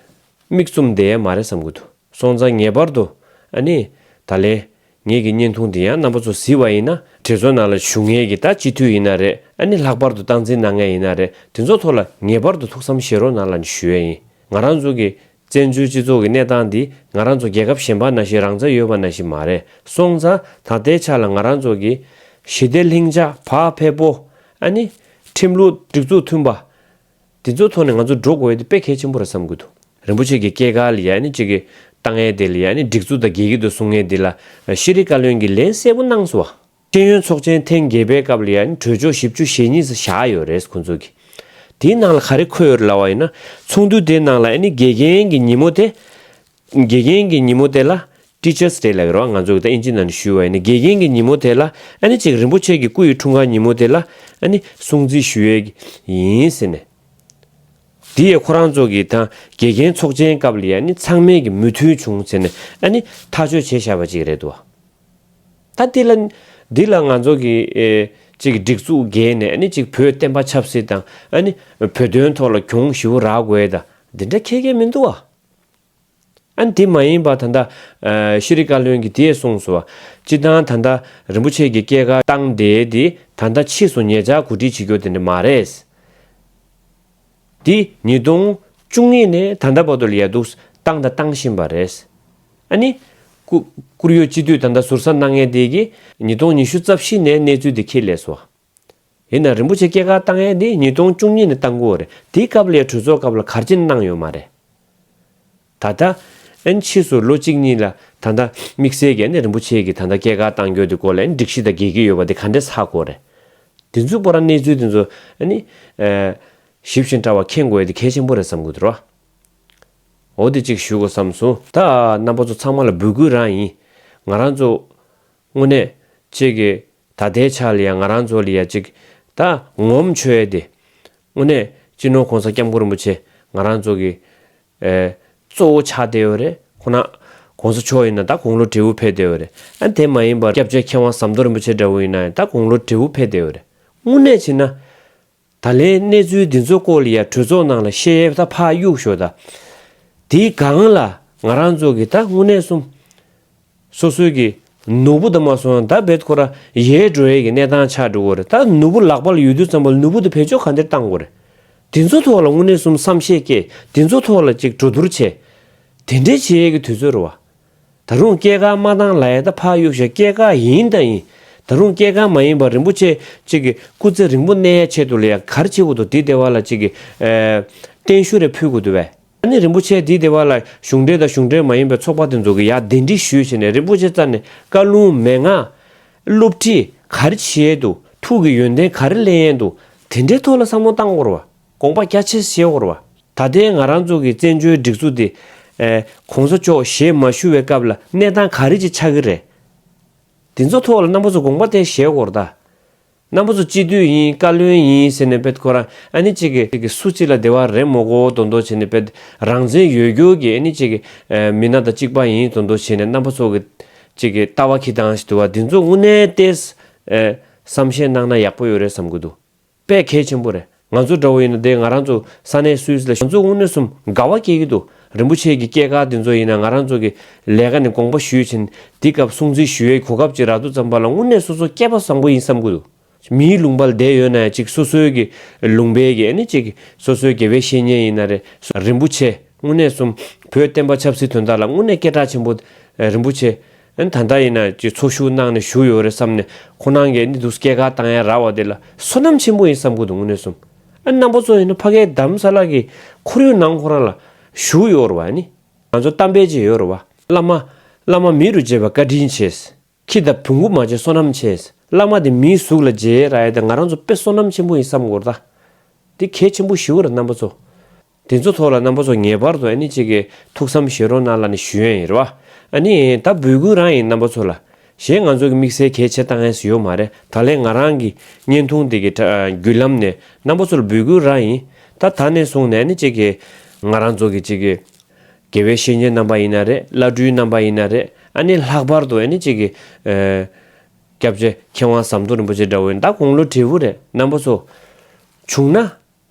མིག་བཙུམ་བསྡད་ཡ་མ་རེད་བསམ་གྱི་འདུག་སོང་ཙང་ངེས་པར་དུ་ཨ་ནི་ད་ལན་ངེད་ཀྱི་བརྙན་ཐུང་འདི་ཡང་རྣམ་པ་ཚོ་གཟིགས་པ་ཡིན་ན། གྲོས་ཚོགས་ནང་ལ་བཞུགས་མཁན་གྱི་ད་སྤྱི་འཐུས་ཡིན་ན་རེད། ཨ་ནི་ལྷག་པར་དུ་སྟངས་འཛིན་གནང་མཁན་ཡིན་ན་རེད། དེ་ཚོ་ཐོག་ལ་ངེས་པར་དུ་ཐུགས་བསམ་བཞེས་རོགས་གནང་ལབ་ནས་ཞུ་ཡ་ཡིན། ང་རང་ཚོ་གི་བཙན་བྱོལ་སྤྱི་ཚོགས་ཀྱི་གནས་སྟངས་འདི་ང་རང་ཚོ་རྒྱལ་ཁབ་གཞན་པ་ནང་བཞིན་རང་རྩ་ཡོད་པ་ནང་བཞིན་མ་རེད། སོང་ཙང་ད་ལྟའི་ཆ་ལ་ང་རང་ཚོ་གི་ ཞི་བདེ་ལྷིང་འཇགས་བག་ཕེབས་པོ། ཨ་ནི་ཁྲིམས་ལུགས་སྒྲིག་འཛུགས་མཐུན་པ། དེ་ཚོའི་ཐོག་ནས་ང་ཚོ་འགྲོ་དགོས་ཡ་དེ་དཔེ་གལ་ཆེན་པོ་རེད་བསམ་གྱི་འདུག་རིན་པོ་ཆེ་གི་སྐྱེས་སྐར་ལ་ཡ་ཨ་ནི་གཅིག་གི་བཏང་ཡས་དེ་ལ་ཡ་ཨ་ནི་སྒྲིག་འཛུགས་དང་འགལ་གྱི་འདུག་གསུང་ཡས་དེ་ལ་ཤེས་རིག་བཀའ་བློན་གྱིས་ལན་གསལ་པོ་གནང་སོང་བ། ཤེས་ཡོན་ཚོགས་ཆེན་ཐེངས་བརྒྱད་པའི་སྐབས་ལ་ཡ་ཨ་ནི་གྲོས་ཆོད་བཞི་བཅུ་ཞེ་གཉིས་ཙམ་བཞག་ཡོད་རེད་ཁོང་ཚོ་གིས། དེའི་ནང་ལ་ག་རེ་འཁོད་ཡོད་རེད་ལབ་པ་ཡིན་ན། ཚོགས་འདུ་དེའི་ནང་ལ་ཨ་ནི་དགེ་རྒན་གྱི་ཉིན་མོ་དེ། དགེ་རྒན་གྱི་ཉིན་མོ་དེ་ལ་Teachers Day ལབ་ཀྱི་རེད་བ། ང་ཚོ་གི་ད་ཨིན་ཇི་ནང་ནས་ཞུས་པ་ཡིན་ན་དགེ་རྒན་གྱི་ཉིན་མོ་དེ་ལ་ཨ་ནི་གཅིག་རིན་པོ་ཆེ་གི་སྐུ་ཡི་འཁྲུངས་སྐར་ཉིན་མོ་དེ་ལ་ཨ་ནི་སྲུང་བརྩི་ཞུ་ཡས་ཡིན་ཟེར་ནས། དེ་ཡས་ཁོ་རང་ཚོ་གི་ད་དགེ་རྒན་ཚོགས་ཆེན་སྐབས་ལ་ཡ་ཨ་ནི་ཚང་མས་ཀྱི་མོས་མཐུན་བྱུང་ཟེར་ནས་ཨ་ནི་ཐག་གཅོད་བྱས་བཞག་པ་ཅིག་རེད་འདུག་བ། ད་འདི་ལ་འདི་ལ་ང་ཚོ་གི་ཨེ་གཅིག་སྒྲིག་འཛུགས་བརྒལ་ནས་ཨ་ནི་གཅིག་བོད་བསྟན་པ་ཆབ་སྲིད་དང་ཨ་ནི་བོད་དོན་ཐོག་ལ་གྱོང་ཞེ་པོ་རག་དགོས་ད་འདི་འདྲ་ཁྱད་ཁྱད་མི་འདུག་བ། ཨ་ནི་དེ་མ་ཡིན་པ་ད་ལྟ་ཨ་ཤེས་རིག་བཀའ་བློན་གྱིས་དེ་གསུངས་སོང་བ། སྤྱི་བཏང་ད་ལྟ་རིན་པོ་ཆེ་གི་སྐྱེས་སྐར་བཏང་བསྡད་དེ་ད་ལྟ་ཕྱིས་སུ་ཉེ་ཆར་གོ་སྒྲིག་བྱེད་རྒྱུ་དེ་འདྲ་མ་རེད། འདི་ཉིས་སྟོང་བཅུ་གཉིས་ནས་ད་ལྟ་བར་དུ་ལ་ཡ་འདུག་བཏང་དང་བཏང་བཞིན་པ་རེད། ཨ་ནི་བཀུར་བཀུར་འོས་སྤྱི་འཐུས་ད་ལྟ་ཟུར་ཟ་གནང་མཁན་དེ་གིས་ཉིས་སྟོང་ཉི་ཤུ་རྩ་བཞི་ནས་གནས་ཚུལ་དེ་འཁྱེར་སླེབས་སོང་། ཡིན་ན་རིན་པོ་ཆེ་སྐྱེས་སྐར་བཏང་ཡས་དེ་ཉིས་སྟོང་བཅུ་གཉིས་ནས་བཏང་དགོས་རེད། དེའི་སྐབས་ལ་ཡ་གྲོས་ཚོགས་སྐབས་ལ་ག་རེ་གནང་ཡོད་མ་རེད། ད་ལྟ་ཨན་ཕྱིས་སུ་ལོ་གཅིག་གཉིས་ལ་ད་ལྟ་དམིགས་བསལ་གྱི་ཨ་ནི་རིན་པོ་ཆེ་གི་ད་ལྟ་སྐྱེས་སྐར་བཏང་རྒྱུ་དེ་སྐོར་ལ་ཨ་ནི་སྒྲིག་གཞི་དང་འགལ་གྱི་ཡོད་པ་དེ་ག་འདྲས་ཧ་གོ་རེད། དེ་ཚོའི་སྐོར་ལ་གནས་ཚུལ་དེ་ཚོ་ཨ་ནི་ཨ་ཞིབ་ཅིང་ཕྲ་བ་མཁྱེན་དགོས་ཡ་དེ་གལ་ཆེན་པོ་རེད་བསམ་གྱི་འདུག་ར། འོ་དེ་གཅིག་ཞུ་དགོས་བསམ་སོང་། ད་རྣམ་པ་ཚོ་ཚང་མ་ལ་འབོད་སྐུལ་རང་ཡིན། ང་རང་ཚོ་དངོས་གནས་གཅིག་གི་ད་ལྟའི་ཆ་ལ་ཡ་ང་རང་ཚོ་ལ་ཡ་གཅིག་ད་ངོམ་ཆོག་ཡ་དེ། དངོས་གནས་སྤྱི་ནོར་༸གོང་ས་༸སྐྱབས་མགོན་རིན་པོ་ཆེ་ང་རང་ཚོ་གི་ཨེ་གཙོ་བོ་ཆགས་བསྡད་ཡོད་རེད། ཁོ་ན་༸གོང་ས་མཆོག་ཡིན་ན་ད་དགུང་ལོ་བགྲེས་པོ་ཕེབས་བསྡད་ཡོད་རེད། ཨ་དེ་མ་ཡིན་པར་སྐྱབས་རྗེ་མཁས་དབང་ཟམ་གདོང་རིན་པོ་ཆེ་འདྲ་བོ་ཡིན་ན་ཡང་ད་དགུང་ལོ་བགྲེས་པོ་ཕེབས་བསྡད་ཡོད་རེད། དངོས་གནས་བྱས་ན། ད་ལན་གནས་ཚུལ་འདི་ཚོ་སྐོར་ལ་ཡ་གྲོས་ཚོགས་ནང་ལ་བཤད་ཡས་ད་ཕར་གཡུག་ཞོག་ད། དེའི་སྒང་ལ་ང་རང་ཚོ་གི་ད་དངོས་གནས་གསུམ། སོ་སོའི་གི་ནོར་བུ་དང་མ་སོང་ད་བེད་ཁོ་ར་ཡལ་འགྲོ་ཡས་ཀྱི་གནས་སྟངས་ཆགས་འགྲོ་གི་རེད། ད་ནོར་བུ་ལག་པ་ལ་ཡོད་དུས་ཙམ་པ་ལ་ནོར་བུ་དེ་བེད་སྤྱོད་ག་འདྲ་བཏང་དགོས་རེད། དེ་ཚོ་ཐོག་ལ་དངོས་གནས་གསུམ་བསམ་ཤེས་སྐྱེ། དེ་ཚོ་ཐོག་ལ་ཅིག་གྲོས་བསྡུར་བྱེད། དེ་འདྲའི་བྱེད་ཡས་ཀྱི་དུས་ཚོད་རེད་བ། ད་རུང་སྐྱེས་སྐར་མ་བཏང་ལབ་ཡ་ད་ཕར་གཡུག་ཤོག་སྐྱེས་སྐར་ཡིན་ད་ཡིན། ད་རུང་སྐྱེས་སྐར་མ་ཡིན་པ་རིན་པོ་ཆེ་གཅིག་གི་སྐུ་ཚེ་རིང་པོ་གནས་ཡ་ཆེད་དུ་ལ་ཡ་ག་རེ་བྱེད་དགོས་འདུག་དེ་སྡེ་བ་ལ་གཅིག་གི་ཨེ་བརྟན་བཞུགས་རེ་ཕུལ་དགོས་འདུག་བས། ཨ་ནི་རིན་པོ་ཆེ་དེ་སྡེ་བ་ལ་གཞུང་འབྲེལ་དང་གཞུང་འབྲེལ་མ་ཡིན་པའི་ཚོགས་པ་དེ་ཚོ་གི་ཡ་གདན་འདྲེན་ཞུས་བྱས་ནས་རིན་པོ་ཆེ་རྩ་ནས་བཀའ་ལུང་མན་ངག་སློབ་ཁྲིད་ག་རེ་བྱེད་ཡས་འདུག་ཐུགས་ཀྱི་ཡོན་ཏན་ག་རེ་ལེན་ཡས་འདུག་དེ་འདྲའི་ཐོག་ལ་བསམ་བློ་བཏང་དགོས་རེད་བ། དགོངས་པ་རྒྱ་ཆེ་བཞེས་དགོས་རེད་བ། ད་ལྟའི་ང་རང་ཚོ་གི་བཙན་བྱོལ་སྒྲིག་འཛུགས་འདི། ཨེ། ༸གོང་ས་མཆོག་ཞལ་མ་བཞུགས་པའི་སྐབས་ལ་གནས་སྟངས་ག་རེ་ཅིག་ཆགས་ཀྱི་རེད། དེ་ཚོ་ཐོག་ལ་རྣམ་པ་ཚོ་དགོངས་པ་དེ་བཞེས་དགོས་རེད་ད། རྣམ་པ་ཚོ་སྤྱི་འཐུས་ཡིན་བཀའ་བློན་ཡིན་ཟེར་ནས་བེད་ཁོ་རང་ཨ་ནི་གཅིག་གི་གཅིག་གི་སུ་གཅིག་ལ་དེ་བ་རེད་མོ་གོ་དོན་དོ་བྱས་ནས་བེད་རང་བཙན་ཡོད་རྒྱུ་གི་ཨ་ནི་གཅིག་གི་ཨེ་མི་སྣ་དང་གཅིག་པ་ཡིན་དོན་དོ་བྱས་ནས་རྣམ་པ་ཚོ་གི་གཅིག་གི་ལྟ་བ་ཁྱི་སྟངས་ཤིག་འདུག་བ། དེ་ཚོ་དངོས་གནས་ཏེས་ཨེ་བསམ་ཤེས་གནང་ན་ཡག་པོ་ཡོད་རེད་བསམ་གི་འདུག་དཔེ་གལ་ཆེན་པོ་རེད། ང་ཚོ་འདྲ་བོ་ཡིན་ན་དེ་ང་རང་ཚོ་ས་གནས་སུད་སི་ལ་ང་ཚོ་དངོས་གནས་སུ་དགའ་བ་སྐྱེ་གི་འདུག་རིན་པོ་ཆེ་གི་སྐྱེས་སྐར་དེ་ཚོ་ཡིན་ན་ང་རང་ཚོ་གི་ལས་ཀ་ནས་དགོངས་པ་ཞུས་ཕྱིན་འདི་སྐབས་སྲུང་བརྩི་ཞུ་ཡའི་གོ་སྐབས་ཅིག་རག་དུས་ཙམ་པ་ལ་དངོས་གནས་སོ་སོ་སྐལ་པ་བཟང་པོ་ཡིན་བསམ་གི་འདུག་མིའི་ལུང་པ་ལ་བསྡད་ཡོད་ན་ཡང་ཅིག་སོ་སོའི་གི་ལུང་པའི་གི་ཨ་ནི་ཅིག་སོ་སོའི་དགེ་བའི་བཤེས་གཉེན་ཡིན་ན་རེད། རིན་པོ་ཆེ་དངོས་གནས་སུ་བོད་བསྟན་པ་ཆབ་སྲིད་དོན་དག་ལ་དངོས་གནས་སྐད་གྲགས་ཆེན་པོ་རིན་པོ་ཆེ། ཨ་ནི་ད་ལྟ་ཡིན་ན་ཅིག་འཚོ་བཞུགས་གནང་ནས་བཞུགས་ཡོད་རེད་བསམ་ནས་ཁོ་རང་གིས་ཨ་ནི་འདུག་སྐྱེས་སྐར་བཏང་ཡ་རག་པ་དེ་ལ་བསོད་ནམས་ཆེན་པོ་ཡིན་བསམ་གི་འདུག་དངོས་གནས་སུ། ཨ་ནི་རྣམ་པ་ཚོ་ཡིན་ན་ཕ་གིའི་དྷ་རམ་ས་ལ་གི་ཁོར་ཡུག་ནང་ཁོ་རང་ལ་བཞུགས་ཡོད་རེད་བ། ཨ་ནི་ང་ཚོ་གཏམ་དཔེ་ཅིག་ཡོད་རེད་བ། བླ་མ་བླ་མ་མི་རུ་བྱེད་པ་བཀའ་དྲིན་ཆེ། ཁྱི་དང་བོང་བུ་མ་བྱེད་བསོད་ནམས་ཆེ། བླ་མ་དེ་མིའི་གཟུགས་ལ་མཇལ་རག་ཡ་དེ་ང་རང་ཚོ་དཔེ་བསོད་ནམས་ཆེན་པོ་ཡིན་བསམ་གི་འདུག་ད། དེ་གལ་ཆེན་པོ་ཞེ་པོ་རེད་རྣམ་པ་ཚོ། དེ་ཚོ་ཐོག་ལ་རྣམ་པ་ཚོ་ངེས་པར་དུ་ཨ་ནི་གཅིག་གི་ཐུགས་བསམ་བཞེས་རོགས་གནང་ལབ་ནས་ཞུ་ཡ་ཡིན་རེད་བ། ཨ་ནི་ད་འབོད་སྐུལ་རང་ཡིན་རྣམ་པ་ཚོ་ལ། གཞན་ང་ཚོ་གི་དམིགས་བསལ་གལ་ཆེ་བཏང་ཡས་སུ་ཡོད་མ་རེད། ད་ལན་ང་རང་གི་བརྙན་ཐུང་འདི་གི་བརྒྱུད་ལམ་ནས་རྣམ་པ་ཚོ་ལ་འབོད་སྐུལ་རང་ཡིན། ད་ད་ནས་བཟུང་ནས་ཨ་ནི་གཅིག་གི་ང་རང་ཚོ་གི་གཅིག་གི་དགེ་བའི་བཤེས་གཉེན་རྣམ་པ་ཡིན་ན་རེད། བླ་སྤྲུལ་རྣམ་པ་ཡིན་ན་རེད། ཨ་ནི་ལྷག་པར་དུ་ཨ་ནི་གཅིག་གི་ཨ་སྐྱབས་རྗེ་མཁས་དབང་ཟམ་གདོང་རིན་པོ་ཆེ་འདྲ་བོ་ཡིན་ད་དགུང་ལོ་བགྲེས་པོ་རེད་རྣམ་པ་ཚོ། བྱུང་ན།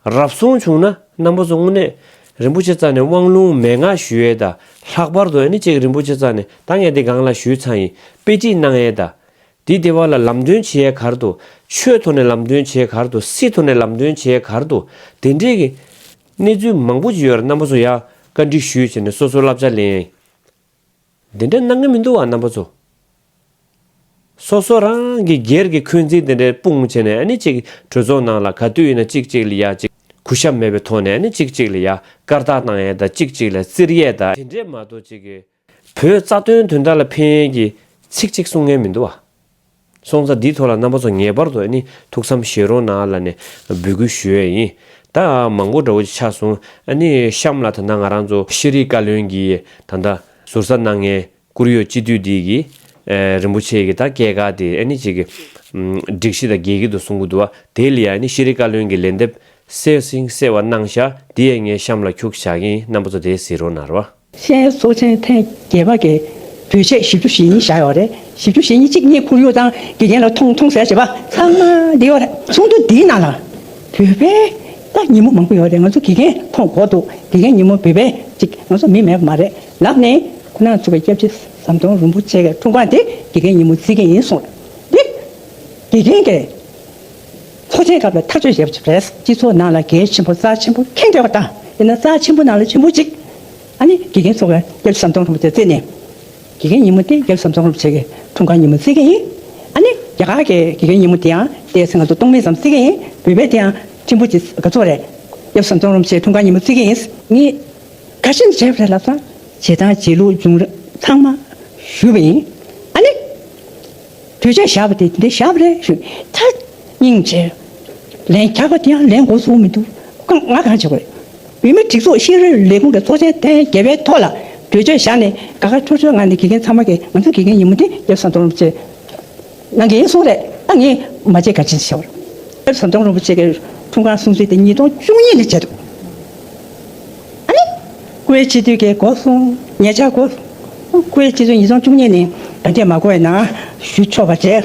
རབ་སོང་བྱུང་ན་རྣམ་པ་ཚོ་དངོས་གནས་རིན་པོ་ཆེ་རྩ་ནས་དབང་ལུང་མན་ངག་ཞུ་ཡས་དང་ལྷག་པར་དུ་ཨ་ནི་གཅིག་རིན་པོ་ཆེ་རྩ་ནས་ད་ངས་འདི་སྒང་ལ་ཞུས་ཚར་ཡིན། དཔེ་ཁྲིད་གནང་ཡས་དང་། དེའི་སྡེ་བ་ལ་ལམ་སྟོན་བྱེད་ཡས་ག་རེ་འདུག་ཆོས་ཐོག་ནས་ལམ་སྟོན་བྱེད་ཡས་ག་རེ་འདུག་སྲིད་ཐོག་ནས་ལམ་སྟོན་བྱེད་ཡས་ག་རེ་འདུག་དེ་འདྲའི་གི་གནས་ཚུལ་མང་པོ་ཅིག་ཡོད་རེད། རྣམ་པ་ཚོ་ཡར་བཀའ་འདྲི་ཞུས་བྱས་ནས་སོ་སོའི་བསླབ་བྱ་ལེན་ཡས། འདི་འདྲ་གནང་གི་མི་འདུག་བ་རྣམ་པ་ཚོ། སོ་སོ་རང་གི་སྒེར་གྱི་འཁོན་འཛིན་དེ་འདྲའི་སྤུངས་བྱས་ནས། ཨ་ནི་ཅིག་གྲོས་ཚོགས་ནང་ལ་ག་དུས་ཡིན་ན་གཅིག་གཅིག་ལ་ཡ་ཅིག་གུས་ཞབས་མེད་པའི་ཐོག་ནས། ཨ་ནི་གཅིག་གཅིག་ལ་ཡ་སྐར་རྟགས་བཏང་ཡས་དང་། གཅིག་གཅིག་ལ་བཙིར་ཡས་དང་། དེ་འདྲས་མ་གཏོགས་ཅིག་གི་བོད་རྩ་དོན་དོན་དག་ལ་ཕན་ཡས་ཀྱི་ཚིག་གཅིག་གསུང་མཁན་མི་འདུག་བ། སོང་ཙང་འདིའི་ཐོག་ལ་རྣམ་པ་ཚོ་ངེས་པར་དུ་ཨ་ནི་ཐུགས་བསམ་བཞེས་རོགས་གནང་ལབ་ནས་འབོད་སྐུལ་ཞུ་ཡས་ཡིན། ད་མང་པོ་འདྲ་བོ་ཅིག་ཆགས་སོང་། ཨ་ནི་གཤམ་ལ་ད་ལྟ་ང་རང་ཚོ་ཤེས་རིག་བཀའ་བློན་གྱིས་ད་ལྟ་ཟུར་ཟ་གནང་མཁན་བཀུར་འོས་སྤྱི་འཐུས་འདི་གི་ཨ་རིན་པོ་ཆེ་གི་ད་སྐྱེས་སྐར་དེ་ཨ་ནི་ཅིག་གི་ཨམ་སྒྲིག་གཞི་དང་འགལ་གྱི་འདུག་གསུང་གི་འདུག་བ། དེ་ལ་ཡ་ཨ་ནི་ཤེས་རིག་བཀའ་བློན་གྱིས་ལན་འདེབས་གསལ་ཞིང་གསལ་བ་གནང་ཤག། དེ་ཡས་ངས་གཤམ་ལ་འཁྱུག་བཞག་གི་ཡིན། རྣམ་པ་ཚོ་དེ་གཟིགས་རོགས་གནང་རོགས། ཤེས་ཡོན་ཚོགས་ཆེན་ཐེངས་བརྒྱད་པ་གི་བོད་ཆས་བཞི་བཅུ་ཞེ་གཉིས་བཞག་ཡོད་རེད། བཞི་བཅུ་ཞེ་གཉིས་གཅིག་ངས་ཁོར་ཡུག་དང་དགེ་རྒན་ལ་མཐོང་མཐོང་ཟེར་བྱས་པ་ཚང་མ་འདི་ཡོད་རེད། ཚོགས་འདུ་འདིའི་ནང་ལ་བོད་པའི་ད་ཉིན་མོ་མང་པོ་ཡོད་རེད། ང་ཚོ་དགེ་རྒན་མཐོང་གོ་འདུག། དགེ་རྒན་ཉིན་མོ་བོད་པའི་ཅིག་ང་ཚོ་མི་མེད་པ་མ་རེད་ལབ་ནས། ཁོ་ན་ཚོ་གི་སྐྱབས་རྗེ་ཟམ་གདོང་རིན་པོ་ཆེ་གི་འཁྲུངས་སྐར་དེ་དགེ་རྒན་ཉིན་མོ་བརྩི་གི་ཡིན་གསུངས། འདི་དགེ་རྒན་གྱི་ཚོགས་ཆེན་སྐབས་ལ་ཐག་གཅོད་བྱས་པ་ཅིག་རེད། སྤྱི་ཚོགས་ནང་ལ་གལ་ཆེན་པོ་རྩ་ཆེན་པོ་ཁེངས་བསྡད་པ་དང་། ཡིན་ན་རྩ་ཆེན་པོ་ནང་ལ་ཆེན་པོ་ཅིག། ཨ་ནི་དགེ་རྒན་ཚོ་གི་སྐྱབས་རྗེ་ཟམ་གདོང་རིན་པོ་ཆེ་བརྩིས་ནས། དགེ་རྒན་ཉིན་མོ་དེ་སྐྱབས་རྗེ་ཟམ་གདོང་རིན་པོ་ཆེ་གི་འཁྲུངས་སྐར་ཉིན་མོ་བརྩི་གི་ཡིན། ཨ་ནི་རྒྱ་གར་གྱི་དགེ་རྒན་ཉིན་མོ་དེ་ཡང་ཏོག་ཙམ་ང་ཚོ་སྟོང་མིན་ཙམ་བརྩི་གི་ཡིན། བོད་པའི་དེ་ཡང་ཆེན་པོ་ཅིག་ག་ཚོད་རེད། སྐྱབས་རྗེ་ཟམ་གདོང་རིན་པོ་ཆེའི་འཁྲུངས་སྐར་ཉིན་མོ་བརྩི་གི་ཡིན། ངས་ག་ཤེད་བྱས་པ་རེད་ལབ་ཙང་། བྱེད་སྟངས་བྱེད་ལུགས་བྱུང་རབས་ཚང་མ་ཞུས་པ་ཡིན། ཨ་ནི་གྲོས་ཆོད་བཞག་པ་དེ་འདི་བཞག་པ་རེད་ཞུས། ད་སྙིང་རྗེ། ལན་རྒྱག་པ་དེ་ཡང་ལན་འགོ་ཚུགས་མི་འདུག། ང་གང་བྱེད་དགོས་རེད། བོད་མིའི་སྒྲིག་འཛུགས་ཤེས་རིག་ལས་ཁུངས་ཀྱི་ཚོགས་ཆེན་ཐེངས་བརྒྱད་པའི་ཐོག་ལ་གྲོས་ཆོད་བཞག་ནས། དགའ་དགའ་སྤྲོ་སྤྲོའི་ངང་ནས་དགེ་རྒན་ཚང་མ་གིས་ང་ཚོ་དགེ་རྒན་ཉིན་མོ་འདི་སྐྱབས་རྗེ་ཟམ་གདོང་རིན་པོ་ཆེ་གནང་གི་ཡིན་གསུངས་རེད། ད་ངས་མ་བརྗེད་ག་ཅི་ཞུ་བ་རེད། སྐྱབས་རྗེ་ཟམ་གདོང་རིན་པོ་ཆེ་གི་འཁྲུངས་སྐར་སྲུང་བརྩི་དེ་ཉིས་སྟོང་བཅུ་གཉིས་ནས་བྱས་འདུག། ཨ་ནི་བཀུར་འོས་སྤྱི་འཐུས་ཀྱི་འགོ་སོང་། ཉེ་ཆར་འགོ་སོང་། བཀུར་འོས་སྤྱི་འཐུས་ཉིས་སྟོང་བཅུ་གཉིས་ནས་ད་ལྟ་མ་འགོར་བའི་ནང་ཞུ་ཆོག་པ་བྱས།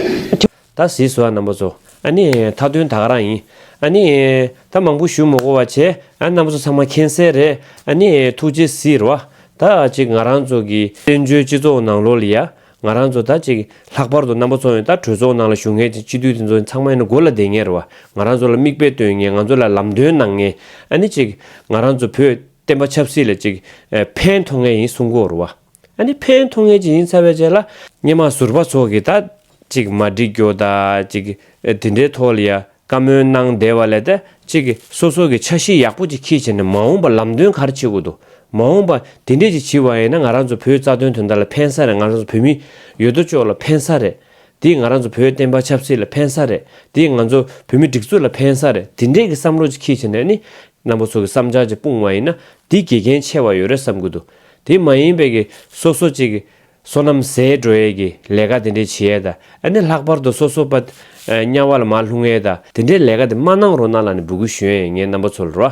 ད་གཟིགས་སོང་ཨ་རྣམ་པ་ཚོ། ཨ་ནི་མཐའ་དོན་ད་ག་རང་ཡིན། ཨ་ནི་ད་མང་པོ་ཞུ་མ་དགོས་པ་བྱས། ཨ་རྣམ་པ་ཚོ་ཚང་མ་མཁྱེན་གསལ་རེད། ཨ་ནི་ཐུགས་རྗེ་གཟིགས་རོགས། ད་ཅིག་ང་རང་ཚོ་གི་བཙན་བྱོལ་སྤྱི་ཚོགས་ནང་ལོགས་ལ་ཡ། ང་རང་ཚོ་ད་ཅིག་ལྷག་པར་དུ་རྣམ་པ་ཚོ་ཡང་ད་གྲོས་ཚོགས་ནང་ལ་བཞུགས་མཁན་ཅིག་སྤྱི་འཐུས་དེ་ཚོ་ཚང་མ་ཡིན་ན་མགོ་ལ་བསྡད་མཁན་རེད་བ། ང་རང་ཚོ་ལ་མིག་དཔེ་སྟོན་མཁན། ང་ཚོ་ལ་ལམ་སྟོན་གནང་མཁན། ཨ་ནི་ཅིག་ང་རང་ཚོ་བོད་བསྟན་པ་ཆབ་སྲིད་ལ་ཅིག་ཕན་ཐོགས་མཁན་ཡིན་གསུང་གི་ཡོད་རེད་བ། ཨ་ནི་ཕན་ཐོགས་མཁན་ཅིག་ཡིན་ཚར་བའི་རྗེས་ལ། སྔོན་མ་ཟུར་པ་ཚོ་གིས་ད་ཅིག་མ་འགྲིག་རྒྱུ་ད་ཅིག་དེ་འདྲའི་ཐོག་ལ་ཡ་བཀའ་མོལ་གནང་བསྡད་པ་ལས། ད་ཅིག་སོ་སོ་གི་འཆར་གཞི་ཡག་པོ་ཅིག་འཁྱེར་བྱས་ནས། མ་འོངས་པ་ལམ་སྟོན་ག་རེ་བྱེད་དགོས་འདུག། མ་འོངས་པ་དེ་འདྲས་ཅིག་བྱེད་པ་ཡིན་ན། ང་རང་ཚོ་བོད་རྩ་དོན་དོན་དག་ལ་ཕན་ས་རེད། ང་རང་ཚོ་བོད་མི་ཡོད་དོ་ཅོག་ལ་ཕན་ས་རེད། དེས་ང་རང་ཚོ་བོད་བསྟན་པ་ཆབ་སྲིད་ལ་ཕན་ས་རེད། དེས་ང་ཚོ་བོད་མི་སྒྲིག་འཛུགས་ལ་ཕན་ས་རེད། དེ་འདྲས་ཀྱི་བསམ་བློ་ཅིག་འཁྱེར་བྱས་ནས་ནི། རྣམ་པ་ཚོ་གི་བསམ་འཆར་ཅིག་སྤུངས་པ་ཡིན་ན། དེ་དགེ་མཁན་ཆེ་བ་ཡོད་རེད་བསམ་གྱི་འདུག། དེ་མ་ཡིན་པའི་གི་སོ་སོ་ཅིག་སོ་ནམ་ཟད་འགྲོ་ཡས་ཀྱི་ལས་ཀ་དེ་འདྲས་བྱེད་ཡས་དང་། ཨ་ནི་ལྷག་པར་དུ་སོ་སོ་པ་དམྱལ་བ་ལ་མར་ལྷུང་ཡས་དང་། དེ་འདྲའི་ལས་ཀ་དེ་མ་གནང་རོགས་གནང་ལབ་ནས་འབོད་སྐུལ་ཞུ་ཡས་ཡིན། ངས་རྣམ་པ་ཚོ་ལ་རོ།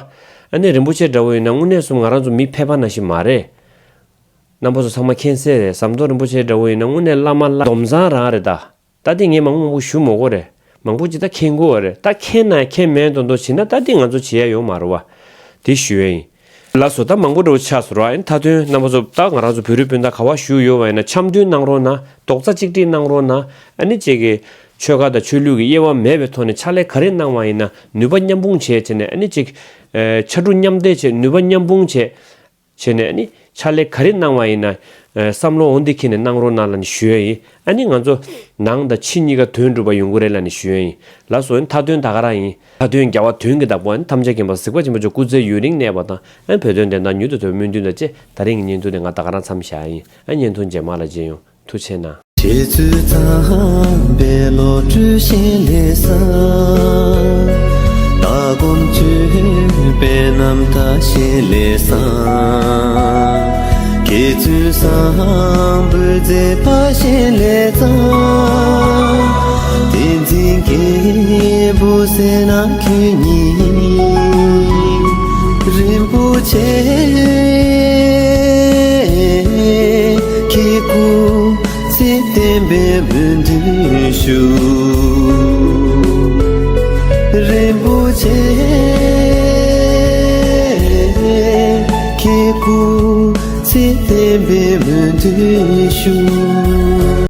ཨ་ནི་རིན་པོ་ཆེ་འདྲ་བོ་ཡིན་ན་དངོས་གནས་གསུམ་ང་རང་ཚོ་མི་ཕལ་པ་ནང་བཞིན་མ་རེད། རྣམ་པ་ཚོ་ཚང་མ་མཁྱེན་གསལ་རེད། ཟམ་གདོང་རིན་པོ་ཆེ་འདྲ་བོ་ཡིན་ན་དངོས་གནས་བླ་མ་བླ་སྡོམ་བཟང་རང་རེད་ད། ད་འདི་ངས་མང་པོ་མང་པོ་ཞུ་མ་དགོས་རེད། མང་པོ་ཅིག་ད་མཁྱེན་གྱི་ཡོད་རེད། ད་མཁྱེན་ན་མཁྱེན་མེད་མདོག་མདོག་བྱེད་ན། ད་འདི་ང་ཚོ་བྱེད་ཡ་ཡོད་མ་རེད་བ། དེ་ཞུ་ཡ་ཡིན། ལགས་སོ། ད་མང་པོ་འདྲ་བོ་ཆགས་སོང་ར། ཨ་ནི་མཐའ་དོན་རྣམ་པ་ཚོ། ད་ང་རང་ཚོ་བོད་རིགས་སྤུན་ཟླ་ག་པར་བཞུགས་ཡོད་པ་ཡིན་ན། འཆམ་མཐུན་གནང་རོགས་གནང་། རྡོག་རྩ་གཅིག་སྒྲིལ་གནང་རོགས་གནང་། ཨ་ནི་ཅིག་གི་ཆོལ་ཁ་དང་ཆོས་ལུགས་ཀྱི་དབྱེ་བ་མེད་པའི་ཐོག་ནས་ཕྱག་ལས་ག་རེ་གནང་བ་ཡིན་ན་ནུས་པ་མཉམ་སྤུངས་བྱས་བྱས་ནས། ཨ་ནི་ཅིག་ཕྱར་གྲུ་མཉམ་འདེགས་བྱས། ནུས་པ་མཉམ་སྤུངས་བྱས། བྱས་ནས་ཨ་ནི་ཕྱག་ལས་ག་རེ་གནང་བ་ཡིན་ན། ཨ་བསམ་བློ་འོ་འདི་འཁྱེར་ནས་གནང་རོགས་གནང་ལབ་ནས་ཞུ་ཡ་ཡིན། ཨ་ནི་ང་ཚོ་ནང་དང་ཕྱི་གཉིས་ཀ་དོན་འགྲུབ་པ་ཡོང་གི་རེད་ལབ་ནས་ཞུ་ཡ་ཡིན། ལགས་སོ། ཨ་ནི་མཐའ་དོན་ད་ག་རང་ཡིན། མཐའ་དོན་རྒྱལ་བ་དོན་གྱི་བདག་པོ། ཨ་ནི་ཐམས་ཅད་མཁྱེན་པ་གཟིགས་པ་ཆེན་པོ་མཆོག་སྐུ་ཚེ་ཡུན་རིང་གནས་པ་དང་། ཨ་ནི་བོད་དོན་བདེན་མཐའ་མྱུར་དུ་ཐོན་པའི་སྨོན་འདུན་དང་བཅས། ད་རིང་གི་བརྙན་ཐུང་འདི་ང་ད་ག་རང་མཚམས་བཞག་ཡ་ཡིན། ཨ་ནི་བརྙན་ཐུང་རྗེས་མ་ལ་མཇལ་ཡོང་། ཐུགས་རྗེ་གནང་། ཁྱེད་ཚོའི་ཚངས་པའི་བློ་གྲོས་བཞིན་ལས་བསམ། ལྟ་སྒོམ་སྤྱོད་པའི་རྣམ་ཐར་བཞིན་ལས་བསམ། ཁྱེད་ཚོའི་བསམ་པའི་མཛད་པ་བཞིན་ལས་བརྩམས། བསྟན་འཛིན་རྒྱལ་པོ་ཟེར་ན་ཁྱོད་ཉིད། རིན་པོ་ཆེ་ཁྱེད་སྐུ་ཚེ་བརྟན་པའི་སྨོན་འདུན་ཞུ། རིན་པོ་ཆེ་ཁྱེད་སྐུ་ཚེ་བརྟན་པའི་སྨོན་འདུན་ཞུ།